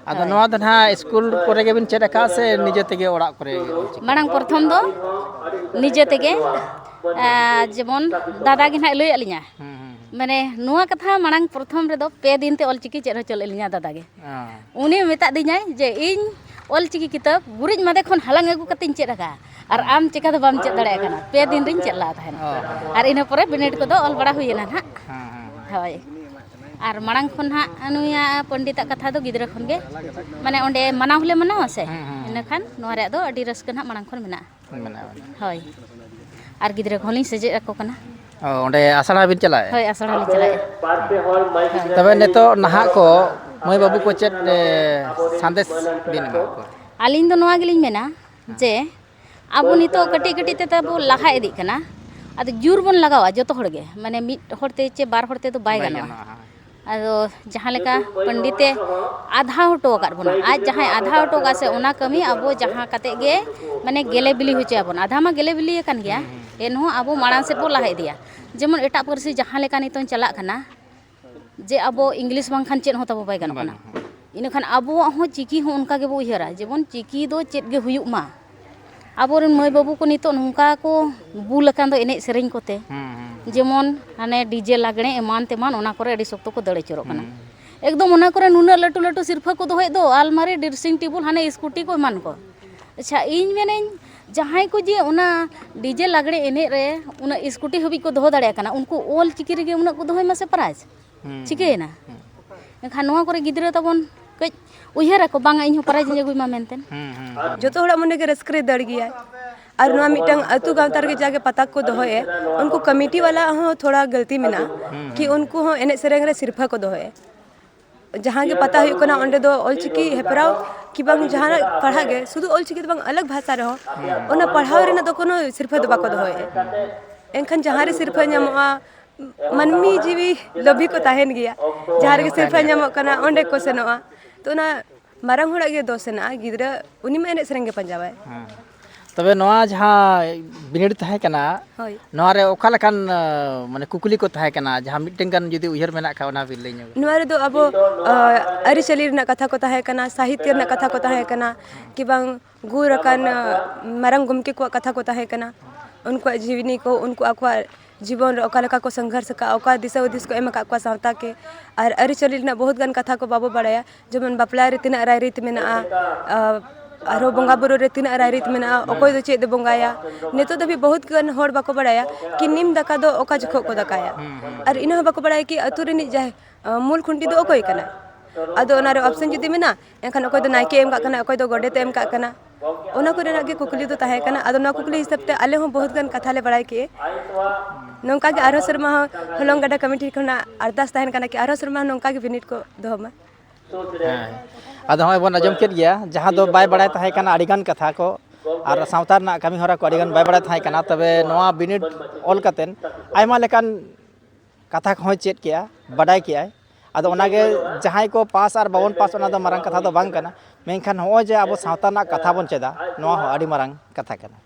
ᱟᱫᱚ ᱦᱳᱭ᱾ ᱱᱚᱣᱟ ᱫᱚ ᱱᱟᱦᱟᱜ ᱥᱠᱩᱞ ᱠᱚᱨᱮ ᱜᱮᱵᱤᱱ ᱪᱮᱫ ᱟᱠᱟᱫᱼᱟ ᱥᱮ ᱱᱤᱡᱮ ᱛᱮᱜᱮ ᱚᱲᱟᱜ ᱠᱚᱨᱮ ᱚᱞ ᱪᱤᱠᱤ? ᱢᱟᱲᱟᱝ ᱯᱨᱚᱛᱷᱚᱢ ᱫᱚ ᱱᱤᱡᱮ ᱛᱮᱜᱮ, ᱟᱨ ᱡᱮᱢᱚᱱ ᱫᱟᱫᱟ ᱜᱮ ᱱᱟᱦᱟᱜ ᱞᱟᱹᱭ ᱟᱫ ᱞᱤᱧᱟ᱾ ᱦᱩᱸ, ᱦᱩᱸ, ᱦᱩᱸ᱾ ᱢᱟᱱᱮ ᱱᱚᱣᱟ ᱠᱟᱛᱷᱟ ᱢᱟᱲᱟᱝ ᱯᱨᱚᱛᱷᱚᱢ ᱨᱮᱫᱚ ᱯᱮ ᱫᱤᱱ ᱛᱮ ᱚᱞ ᱪᱤᱠᱤ ᱪᱮᱫ ᱦᱚᱪᱚ ᱞᱮᱫ ᱞᱤᱧᱟ ᱫᱟᱫᱟ ᱜᱮ᱾ ᱚ᱾ ᱩᱱᱤ ᱢᱮᱛᱟᱫ ᱫᱤᱧᱟᱭ ᱡᱮ, "ᱤᱧ ᱚᱞ ᱪᱤᱠᱤ ᱠᱤᱛᱟᱹᱵ ᱜᱩᱨᱤᱡ ᱢᱟᱫᱮ ᱠᱷᱚᱱ ᱦᱟᱞᱟᱝ ᱟᱹᱜᱩ ᱠᱟᱛᱮᱧ ᱪᱮᱫ ᱟᱠᱟᱫᱼᱟ, ᱟᱨ ᱦᱩᱸ᱾ ᱟᱢ ᱪᱮᱠᱟ ᱫᱚ ᱵᱟᱢ ᱪᱮᱫ ᱫᱟᱲᱮᱭᱟᱜ ᱠᱟᱱᱟ?" ᱯᱮ ᱫᱤᱱ ᱨᱤᱧ ᱪᱮᱫ ᱞᱟᱜ ᱛᱟᱦᱮᱱ᱾ ᱚ᱾ ᱟᱨ ᱤᱱᱟᱹ ᱯᱚᱨᱮ ᱵᱤᱱᱤᱰ ᱠᱚᱫᱚ ᱚᱞ ᱵᱟᱲᱟ ᱦᱩᱭᱮᱱᱟ ᱱᱟᱦᱟᱜ᱾ ᱦᱩᱸ, ᱦᱩᱸ, ᱦᱩᱸ᱾ ᱦᱳᱭ᱾ ᱟᱨ ᱢᱟᱲᱟᱝ ᱠᱷᱚᱱ ᱦᱟᱸᱜ ᱱᱩᱭᱟᱜ ᱯᱚᱱᱰᱤᱛᱟᱜ ᱠᱟᱛᱷᱟ ᱫᱚ ᱜᱤᱫᱽᱨᱟᱹ ᱠᱷᱚᱱ ᱜᱮ, ᱢᱟᱱᱮ ᱚᱸᱰᱮ ᱢᱟᱱᱟᱣ ᱦᱚᱸᱞᱮ ᱢᱟᱱᱟᱣᱟ ᱥᱮ, ᱦᱩᱸ, ᱦᱩᱸ, ᱦᱩᱸ᱾ ᱤᱱᱟᱹᱠᱷᱟᱱ ᱱᱚᱣᱟ ᱨᱮᱭᱟᱜ ᱫᱚ ᱟᱹᱰᱤ ᱨᱟᱹᱥᱠᱟᱹ ᱱᱟᱦᱟᱜ ᱢᱟᱲᱟᱝ ᱠᱷᱚᱱ ᱢᱮᱱᱟᱜᱼᱟ᱾ ᱢᱮᱱᱟᱜᱼᱟ, ᱢᱮᱱᱟᱜᱼᱟ᱾ ᱦᱳᱭ᱾ ᱟᱨ ᱜᱤᱫᱽᱨᱟᱹ ᱠᱚᱦᱚᱸ ᱞᱤᱧ ᱥᱮᱪᱮᱫ ᱟᱠᱚ ᱠᱟᱱᱟ᱾ ᱚ, ᱚᱸᱰᱮ ᱟᱥᱲᱟ ᱵᱤᱱ ᱪᱟᱞᱟᱜᱼᱟ? ᱦᱳᱭ, ᱟᱥᱲᱟ ᱞᱤᱧ ᱪᱟᱞᱟᱜᱼᱟ᱾ ᱦᱳᱭ᱾ ᱛᱚᱵᱮ ᱱᱤᱛᱚᱜ ᱱᱟᱦᱟᱜ ᱠᱚ ᱢᱟᱹᱭ ᱵᱟᱹᱵᱩ ᱠᱚ ᱪᱮᱫ, ᱮ, ᱥᱟᱸᱫᱮᱥ ᱵᱤᱱ ᱮᱢᱟ ᱠᱚᱣᱟ? ᱟᱹᱞᱤᱧ ᱫᱚ ᱱᱚᱣᱟ ᱜᱮᱞᱤᱧ ᱢᱮᱱᱟ ᱦᱮᱸ᱾ ᱡᱮ ᱟᱵᱚ ᱱᱤᱛᱚᱜ ᱠᱟᱹᱴᱤᱡ ᱠᱟᱹᱴᱤᱡ ᱛᱮ ᱛᱟᱵᱚ ᱞᱟᱦᱟ ᱤᱫᱤᱜ ᱠᱟᱱᱟ, ᱟᱫᱚ ᱡᱳᱨ ᱵᱚᱱ ᱞᱟᱜᱟᱣᱟ ᱡᱚᱛᱚ ᱦᱚᱲ ᱜᱮ, ᱢᱟᱱᱮ ᱢᱤᱫ ᱦᱚᱲ ᱛᱮ ᱪᱮ ᱵᱟᱨ ᱦᱚᱲ ᱛᱮᱫᱚ ᱵᱟᱭ ᱵᱟᱭ ᱜᱟᱱᱚᱜᱼᱟ᱾ ᱜᱟᱱᱚᱜᱼᱟ, ᱦᱳᱭ᱾ ᱟᱫᱚ ᱡᱟᱦᱟᱸ ᱞᱮᱠᱟ ᱯᱚᱱᱰᱤᱛᱮ ᱟᱫᱷᱟ ᱦᱚᱴᱚ ᱟᱠᱟᱫ ᱵᱚᱱᱟ, ᱟᱡ ᱡᱟᱦᱟᱸᱭ ᱟᱫᱷᱟ ᱦᱚᱴᱚ ᱟᱠᱟᱫ ᱥᱮ, ᱚᱱᱟ ᱠᱟᱹᱢᱤ ᱟᱵᱚ ᱡᱟᱦᱟᱸ ᱠᱟᱛᱮ ᱜᱮ ᱢᱟᱱᱮ ᱜᱮᱞᱮ ᱵᱤᱞᱤ ᱦᱚᱪᱚᱭᱟᱵᱚᱱ, ᱟᱫᱷᱟ ᱢᱟ ᱜᱮᱞᱮ ᱵᱤᱞᱤ ᱟᱠᱟᱱ ᱜᱮᱭᱟ, ᱦᱩᱸ, ᱦᱩᱸ᱾ ᱮᱱᱦᱚᱸ ᱟᱵᱚ ᱢᱟᱲᱟᱝ ᱥᱮᱫ ᱵᱚᱱ ᱞᱟᱦᱟ ᱤᱫᱤᱭᱟ᱾ ᱡᱮᱢᱚᱱ ᱮᱴᱟᱜ ᱯᱟᱹᱨᱥᱤ ᱡᱟᱦᱟᱸ ᱞᱮᱠᱟ ᱱᱤᱛᱚᱝ ᱪᱟᱞᱟᱜ ᱠᱟᱱᱟ, ᱡᱮ ᱟᱵᱚ ᱤᱝᱞᱤᱥ ᱵᱟᱝᱠᱷᱟᱱ ᱪᱮᱫ ᱦᱚᱸ ᱛᱟᱵᱚ ᱵᱟᱭ ᱜᱟᱱᱚᱜ ᱠᱟᱱᱟ᱾ ᱵᱟᱝ, ᱦᱮᱸ᱾ ᱤᱱᱟᱹᱠᱷᱟᱱ ᱟᱵᱚᱣᱟᱜ ᱦᱚᱸ ᱪᱤᱠᱤ ᱦᱚᱸ ᱚᱱᱠᱟ ᱜᱮᱵᱚ ᱩᱭᱦᱟᱹᱨᱟ, ᱡᱮᱢᱚᱱ ᱪᱤᱠᱤ ᱫᱚ ᱪᱮᱫ ᱜᱮ ᱦᱩᱭᱩᱜ ᱢᱟ, ᱟᱵᱚᱨᱮᱱ ᱢᱟᱹᱭ ᱵᱟᱹᱵᱩ ᱠᱚ ᱱᱤᱛᱚᱜ ᱱᱚᱝᱠᱟ ᱠᱚ ᱵᱩᱞ ᱟᱠᱟᱱ ᱫᱚ ᱮᱱᱮᱡ ᱥᱮᱨᱮᱧ ᱠᱚᱛᱮ, ᱦᱩᱸ, ᱦᱩᱸ, ᱦᱩᱸ᱾ ᱡᱮᱢᱚᱱ ᱦᱟᱱᱮ ᱰᱤᱡᱮ ᱞᱟᱜᱽᱲᱮ ᱮᱢᱟᱱ ᱛᱮᱢᱟᱱ, ᱚᱱᱟ ᱠᱚᱨᱮ ᱟᱹᱰᱤ ᱥᱚᱠᱛᱚ ᱠᱚ ᱫᱟᱹᱲ ᱟᱹᱪᱩᱨᱚᱜ ᱠᱟᱱᱟ᱾ ᱦᱩᱸ᱾ ᱮᱠᱫᱚᱢ ᱚᱱᱟ ᱠᱚᱨᱮ ᱱᱩᱱᱟᱹᱜ ᱞᱟᱹᱴᱩ ᱞᱟᱹᱴᱩ ᱥᱤᱨᱯᱷᱟᱹ ᱠᱚ ᱫᱚᱦᱚᱭᱮᱫ ᱫᱚ, ᱟᱞᱢᱟᱨᱤ, dressing table, ᱦᱟᱱᱮ ᱥᱠᱩᱴᱤ ᱠᱚ ᱮᱢᱟᱱ ᱠᱚ᱾ ᱟᱪᱪᱷᱟ, ᱤᱧ ᱢᱮᱱᱟᱹᱧ, ᱡᱟᱦᱟᱸᱭ ᱠᱚ ᱡᱮ ᱚᱱᱟ ᱰᱤᱡᱮ ᱞᱟᱜᱽᱲᱮ ᱮᱱᱮᱡ ᱨᱮ ᱩᱱᱟᱹᱜ ᱥᱠᱩᱴᱤ ᱦᱟᱹᱵᱤᱡ ᱠᱚ ᱫᱚᱦᱚ ᱫᱟᱲᱮᱭᱟᱜ ᱠᱟᱱᱟ, ᱩᱱᱠᱩ ᱚᱞ ᱪᱤᱠᱤ ᱨᱮᱜᱮ ᱩᱱᱟᱹᱜ ᱠᱚ ᱫᱚᱦᱚᱭ ᱢᱟ ᱥᱮ prize᱾ ᱦᱩᱸ, ᱪᱤᱠᱟᱹᱭᱮᱱᱟ? ᱦᱩᱸ᱾ ᱮᱱᱠᱷᱟᱱ ᱱᱚᱣᱟ ᱠᱚᱨᱮ ᱜᱤᱫᱽᱨᱟᱹ ᱛᱟᱵᱚᱱ ᱠᱟᱹᱡ ᱩᱭᱦᱟᱹᱨ ᱟᱠᱚ, ᱵᱟᱝᱟ, ᱤᱧ ᱦᱚᱸ prize ᱤᱧ ᱟᱹᱜᱩᱭ ᱢᱟ ᱢᱮᱱᱛᱮ᱾ ᱦᱩᱸ, ᱦᱩᱸ, ᱦᱩᱸ᱾ ᱡᱚᱛᱚ ᱦᱚᱲᱟᱜ ᱢᱚᱱᱮ ᱜᱮ ᱨᱟᱹᱥᱠᱟᱹ ᱨᱮ ᱫᱟᱹᱲ ᱜᱮᱭᱟᱭ᱾ ᱟᱨ ᱱᱚᱣᱟ ᱢᱤᱫᱴᱟᱝ ᱟᱹᱛᱩ ᱜᱟᱶᱛᱟ ᱨᱮᱜᱮ ᱡᱟᱜᱮ ᱯᱟᱛᱟ ᱠᱚ ᱫᱚᱦᱚᱭᱮᱫ, ᱩᱱᱠᱩ ᱠᱚᱢᱤᱴᱤ ᱵᱟᱞᱟ ᱦᱚᱸ ᱛᱷᱚᱲᱟ ᱜᱟᱹᱞᱛᱤ ᱢᱮᱱᱟᱜᱼᱟ, ᱦᱩᱸ, ᱠᱤ ᱦᱩᱸ᱾ ᱩᱱᱠᱩ ᱦᱚᱸ ᱮᱱᱮᱡ ᱥᱮᱨᱮᱧ ᱨᱮ ᱥᱤᱨᱯᱷᱟᱹ ᱠᱚ ᱫᱚᱦᱚᱭᱮᱫ᱾ ᱡᱟᱦᱟᱸ ᱜᱮ ᱯᱟᱛᱟ ᱦᱩᱭᱩᱜ ᱠᱟᱱᱟ, ᱚᱸᱰᱮ ᱫᱚ ᱚᱞᱪᱤᱠᱤ ᱦᱮᱯᱨᱟᱣ ᱠᱤ ᱵᱟᱝ ᱡᱟᱦᱟᱱᱟᱜ ᱯᱟᱲᱦᱟᱜ ᱜᱮ, ᱥᱩᱫᱷᱩ ᱚᱞᱪᱤᱠᱤ ᱫᱚ ᱵᱟᱝ, ᱟᱞᱟᱜᱽ ᱵᱷᱟᱥᱟ ᱨᱮᱦᱚᱸ ᱚᱱᱟ ᱯᱟᱲᱦᱟᱣ ᱨᱮᱱᱟᱜ ᱫᱚ ᱠᱳᱱᱳ ᱥᱤᱨᱯᱷᱟᱹ ᱫᱚ ᱵᱟᱠᱚ ᱫᱚᱦᱚᱭᱮᱫᱼᱟ᱾ ᱮᱱᱠᱷᱟᱱ ᱡᱟᱦᱟᱸ ᱨᱮ ᱥᱤᱨᱯᱷᱟᱹ ᱧᱟᱢᱚᱜᱼᱟ, ᱢᱟᱹᱱᱢᱤ ᱡᱤᱣᱤ ᱞᱳᱵᱷᱤ ᱠᱚ ᱛᱟᱦᱮᱱ ᱜᱮᱭᱟ, ᱡᱟᱦᱟᱸ ᱨᱮᱜᱮ ᱥᱤᱨᱯᱷᱟᱹ ᱧᱟᱢᱚᱜ ᱠᱟᱱᱟ ᱚᱸᱰᱮ ᱠᱚ ᱥᱮᱱᱚᱜᱼᱟ᱾ ᱛᱚ ᱚᱱᱟ ᱢᱟᱨᱟᱝ ᱦᱚᱲᱟᱜ ᱜᱮ ᱫᱳᱥ ᱦᱮᱱᱟᱜᱼᱟ, ᱜᱤᱫᱽᱨᱟᱹ ᱩᱱᱤ ᱢᱟ ᱮᱱᱮᱡ ᱥᱮᱨᱮᱧ ᱜᱮ ᱯᱟᱸᱡᱟᱣᱟᱭ᱾ ᱦᱮᱸ᱾ ᱛᱚᱵᱮ ᱱᱚᱣᱟ ᱡᱟᱦᱟᱸ ᱵᱤᱱᱤᱰ ᱛᱟᱦᱮᱸ ᱠᱟᱱᱟ, ᱦᱳᱭ᱾ ᱱᱚᱣᱟ ᱨᱮ ᱚᱠᱟ ᱞᱮᱠᱟᱱ ᱟᱸ, ᱢᱟᱱᱮ ᱠᱩᱠᱞᱤ ᱠᱚ ᱛᱟᱦᱮᱸ ᱠᱟᱱᱟ? ᱡᱟᱦᱟᱸ ᱢᱤᱫᱴᱮᱱ ᱜᱟᱱ ᱡᱩᱫᱤ ᱩᱭᱦᱟᱹᱨ ᱢᱮᱱᱟᱜ ᱠᱷᱟᱱ, ᱚᱱᱟ ᱵᱤᱱ ᱞᱟᱹᱭ ᱧᱚᱜ᱾ ᱱᱚᱣᱟ ᱨᱮᱫᱚ ᱟᱵᱚ ᱟᱹᱨᱤᱪᱟᱹᱞᱤ ᱨᱮᱱᱟᱜ ᱠᱟᱛᱷᱟ ᱠᱚ ᱛᱟᱦᱮᱸ ᱠᱟᱱᱟ, ᱥᱟᱦᱤᱛᱭᱚ ᱨᱮᱱᱟᱜ ᱠᱟᱛᱷᱟ ᱠᱚ ᱛᱟᱦᱮᱸ ᱠᱟᱱᱟ, ᱠᱤ ᱵᱟᱝ ᱜᱩᱨ ᱟᱠᱟᱱ ᱢᱟᱨᱟᱝ ᱜᱚᱢᱠᱮ ᱠᱚᱣᱟᱜ ᱠᱟᱛᱷᱟ ᱠᱚ ᱛᱟᱦᱮᱸ ᱠᱟᱱᱟ, ᱩᱱᱠᱩᱣᱟᱜ ᱡᱤᱵᱽᱱᱤ ᱠᱚ, ᱩᱱᱠᱩ ᱟᱠᱚᱣᱟᱜ ᱡᱤᱵᱚᱱ ᱨᱮ ᱚᱠᱟ ᱞᱮᱠᱟ ᱠᱚ ᱥᱚᱝᱜᱷᱚᱨᱥ ᱟᱠᱟᱫᱼᱟ, ᱚᱠᱟ ᱫᱤᱥᱟᱹ ᱦᱩᱫᱤᱥ ᱠᱚ ᱮᱢ ᱟᱠᱟᱫ ᱠᱚᱣᱟ ᱥᱟᱶᱛᱟ ᱠᱮ, ᱟᱨ ᱟᱹᱨᱤᱪᱟᱹᱞᱤ ᱨᱮᱱᱟᱜ ᱵᱚᱦᱩᱛ ᱜᱟᱱ ᱠᱟᱛᱷᱟ ᱠᱚ ᱵᱟᱵᱚ ᱵᱟᱲᱟᱭᱟ᱾ ᱡᱮᱢᱚᱱ ᱵᱟᱯᱞᱟ ᱨᱮ ᱛᱤᱱᱟᱹᱜ ᱨᱟᱭᱨᱤᱛ ᱢᱮᱱᱟᱜᱼᱟ, ᱟᱨᱦᱚᱸ ᱵᱚᱸᱜᱟ ᱵᱩᱨᱩ ᱨᱮ ᱛᱤᱱᱟᱹᱜ ᱨᱟᱭᱨᱤᱛ ᱢᱮᱱᱟᱜᱼᱟ, ᱚᱠᱚᱭ ᱫᱚ ᱪᱮᱫ ᱮ ᱵᱚᱸᱜᱟᱭᱟ᱾ ᱱᱤᱛᱚᱜ ᱫᱷᱟᱹᱵᱤᱡ ᱵᱚᱦᱩᱛ ᱜᱟᱱ ᱦᱚᱲ ᱵᱟᱠᱚ ᱵᱟᱲᱟᱭᱟ ᱠᱤ ᱱᱤᱢ ᱫᱟᱠᱟ ᱫᱚ ᱚᱠᱟ ᱡᱚᱠᱷᱚᱱ ᱠᱚ ᱫᱟᱠᱟᱭᱟ᱾ ᱟᱨ ᱤᱱᱟᱹ ᱦᱚᱸ ᱵᱟᱠᱚ ᱵᱟᱲᱟᱭᱟ ᱠᱤ ᱟᱹᱛᱩ ᱨᱤᱱᱤᱡ ᱡᱟᱦᱟᱸᱭ ᱢᱩᱞ ᱠᱷᱩᱱᱴᱤ ᱫᱚ ᱚᱠᱚᱭ ᱠᱟᱱᱟᱭ᱾ ᱟᱫᱚ ᱚᱱᱟᱨᱮ ᱚᱯᱥᱮᱱ ᱡᱩᱫᱤ ᱢᱮᱱᱟᱜᱼᱟ, ᱮᱱᱠᱷᱟᱱ ᱚᱠᱚᱭ ᱫᱚ ᱱᱟᱭᱠᱮ ᱮᱢ ᱠᱟᱜ ᱠᱟᱱᱟ, ᱚᱠᱚᱭ ᱫᱚ ᱜᱚᱰᱮᱛ ᱮ ᱮᱢ ᱠᱟᱜ ᱠᱟᱱᱟ᱾ ᱚᱱᱟ ᱠᱚᱨᱮᱱᱟᱜ ᱜᱮ ᱠᱩᱠᱞᱤ ᱫᱚ ᱛᱟᱦᱮᱸ ᱠᱟᱱᱟ᱾ ᱟᱫᱚ ᱱᱚᱣᱟ ᱠᱩᱠᱞᱤ ᱦᱤᱥᱟᱹᱵ ᱛᱮ ᱟᱞᱮ ᱦᱚᱸ ᱵᱚᱦᱩᱛ ᱜᱟᱱ ᱠᱟᱛᱷᱟ ᱞᱮ ᱵᱟᱲᱟᱭ ᱠᱮᱜᱼᱟ᱾ ᱱᱚᱝᱠᱟ ᱜᱮ ᱟᱨᱦᱚᱸ ᱥᱮᱨᱢᱟ ᱦᱚᱸ ᱦᱚᱞᱚᱝ ᱜᱟᱰᱟ ᱠᱚᱢᱤᱴᱤ ᱠᱷᱚᱱᱟᱜ ᱟᱨᱫᱟᱥ ᱛᱟᱦᱮᱱ ᱠᱟᱱᱟ ᱠᱤ ᱟᱨᱦᱚᱸ ᱥᱮᱨᱢᱟ ᱦᱚᱸ ᱱᱚᱝᱠᱟ ᱜᱮ ᱵᱤᱱᱤᱰ ᱠᱚ ᱫᱚᱦᱚ ᱢᱟ᱾ ᱦᱮᱸ᱾ ᱟᱫᱚ ᱦᱚᱸᱜᱼᱚᱭ ᱵᱚᱱ ᱟᱸᱡᱚᱢ ᱠᱮᱫ ᱜᱮᱭᱟ, ᱡᱟᱦᱟᱸ ᱫᱚ ᱵᱟᱭ ᱵᱟᱲᱟᱭ ᱛᱟᱦᱮᱸ ᱠᱟᱱᱟ ᱟᱹᱰᱤᱜᱟᱱ ᱠᱟᱛᱷᱟ ᱠᱚ ᱟᱨ ᱥᱟᱶᱛᱟ ᱨᱮᱱᱟᱜ ᱠᱟᱹᱢᱤ ᱦᱚᱨᱟ ᱠᱚ ᱟᱹᱰᱤᱜᱟᱱ ᱵᱟᱭ ᱵᱟᱲᱟᱭ ᱛᱟᱦᱮᱸ ᱠᱟᱱᱟ᱾ ᱛᱚᱵᱮ ᱱᱚᱣᱟ ᱵᱤᱱᱤᱰ ᱚᱞ ᱠᱟᱛᱮᱫ ᱟᱭᱢᱟ ᱞᱮᱠᱟᱱ ᱠᱟᱛᱷᱟ ᱠᱚᱦᱚᱸᱭ ᱪᱮᱫ ᱠᱮᱜᱼᱟ, ᱵᱟᱰᱟᱭ ᱠᱮᱜᱼᱟᱭ᱾ ᱟᱫᱚ ᱚᱱᱟᱜᱮ ᱡᱟᱦᱟᱸᱭ ᱠᱚ ᱯᱟᱥ ᱟᱨ ᱵᱟᱵᱚᱱ ᱯᱟᱥ, ᱚᱱᱟ ᱫᱚ ᱢᱟᱨᱟᱝ ᱠᱟᱛᱷᱟ ᱫᱚ ᱵᱟᱝ ᱠᱟᱱᱟ, ᱢᱮᱱᱠᱷᱟᱱ ᱱᱚᱜᱼᱚᱭ ᱡᱮ ᱟᱵᱚ ᱥᱟᱶᱛᱟ ᱨᱮᱱᱟᱜ ᱠᱟᱛᱷᱟ ᱵᱚᱱ ᱪᱮᱫᱟ, ᱱᱚᱣᱟ ᱦᱚᱸ ᱟᱹᱰᱤ ᱢᱟᱨᱟᱝ ᱠᱟᱛᱷᱟ ᱠᱟᱱᱟ᱾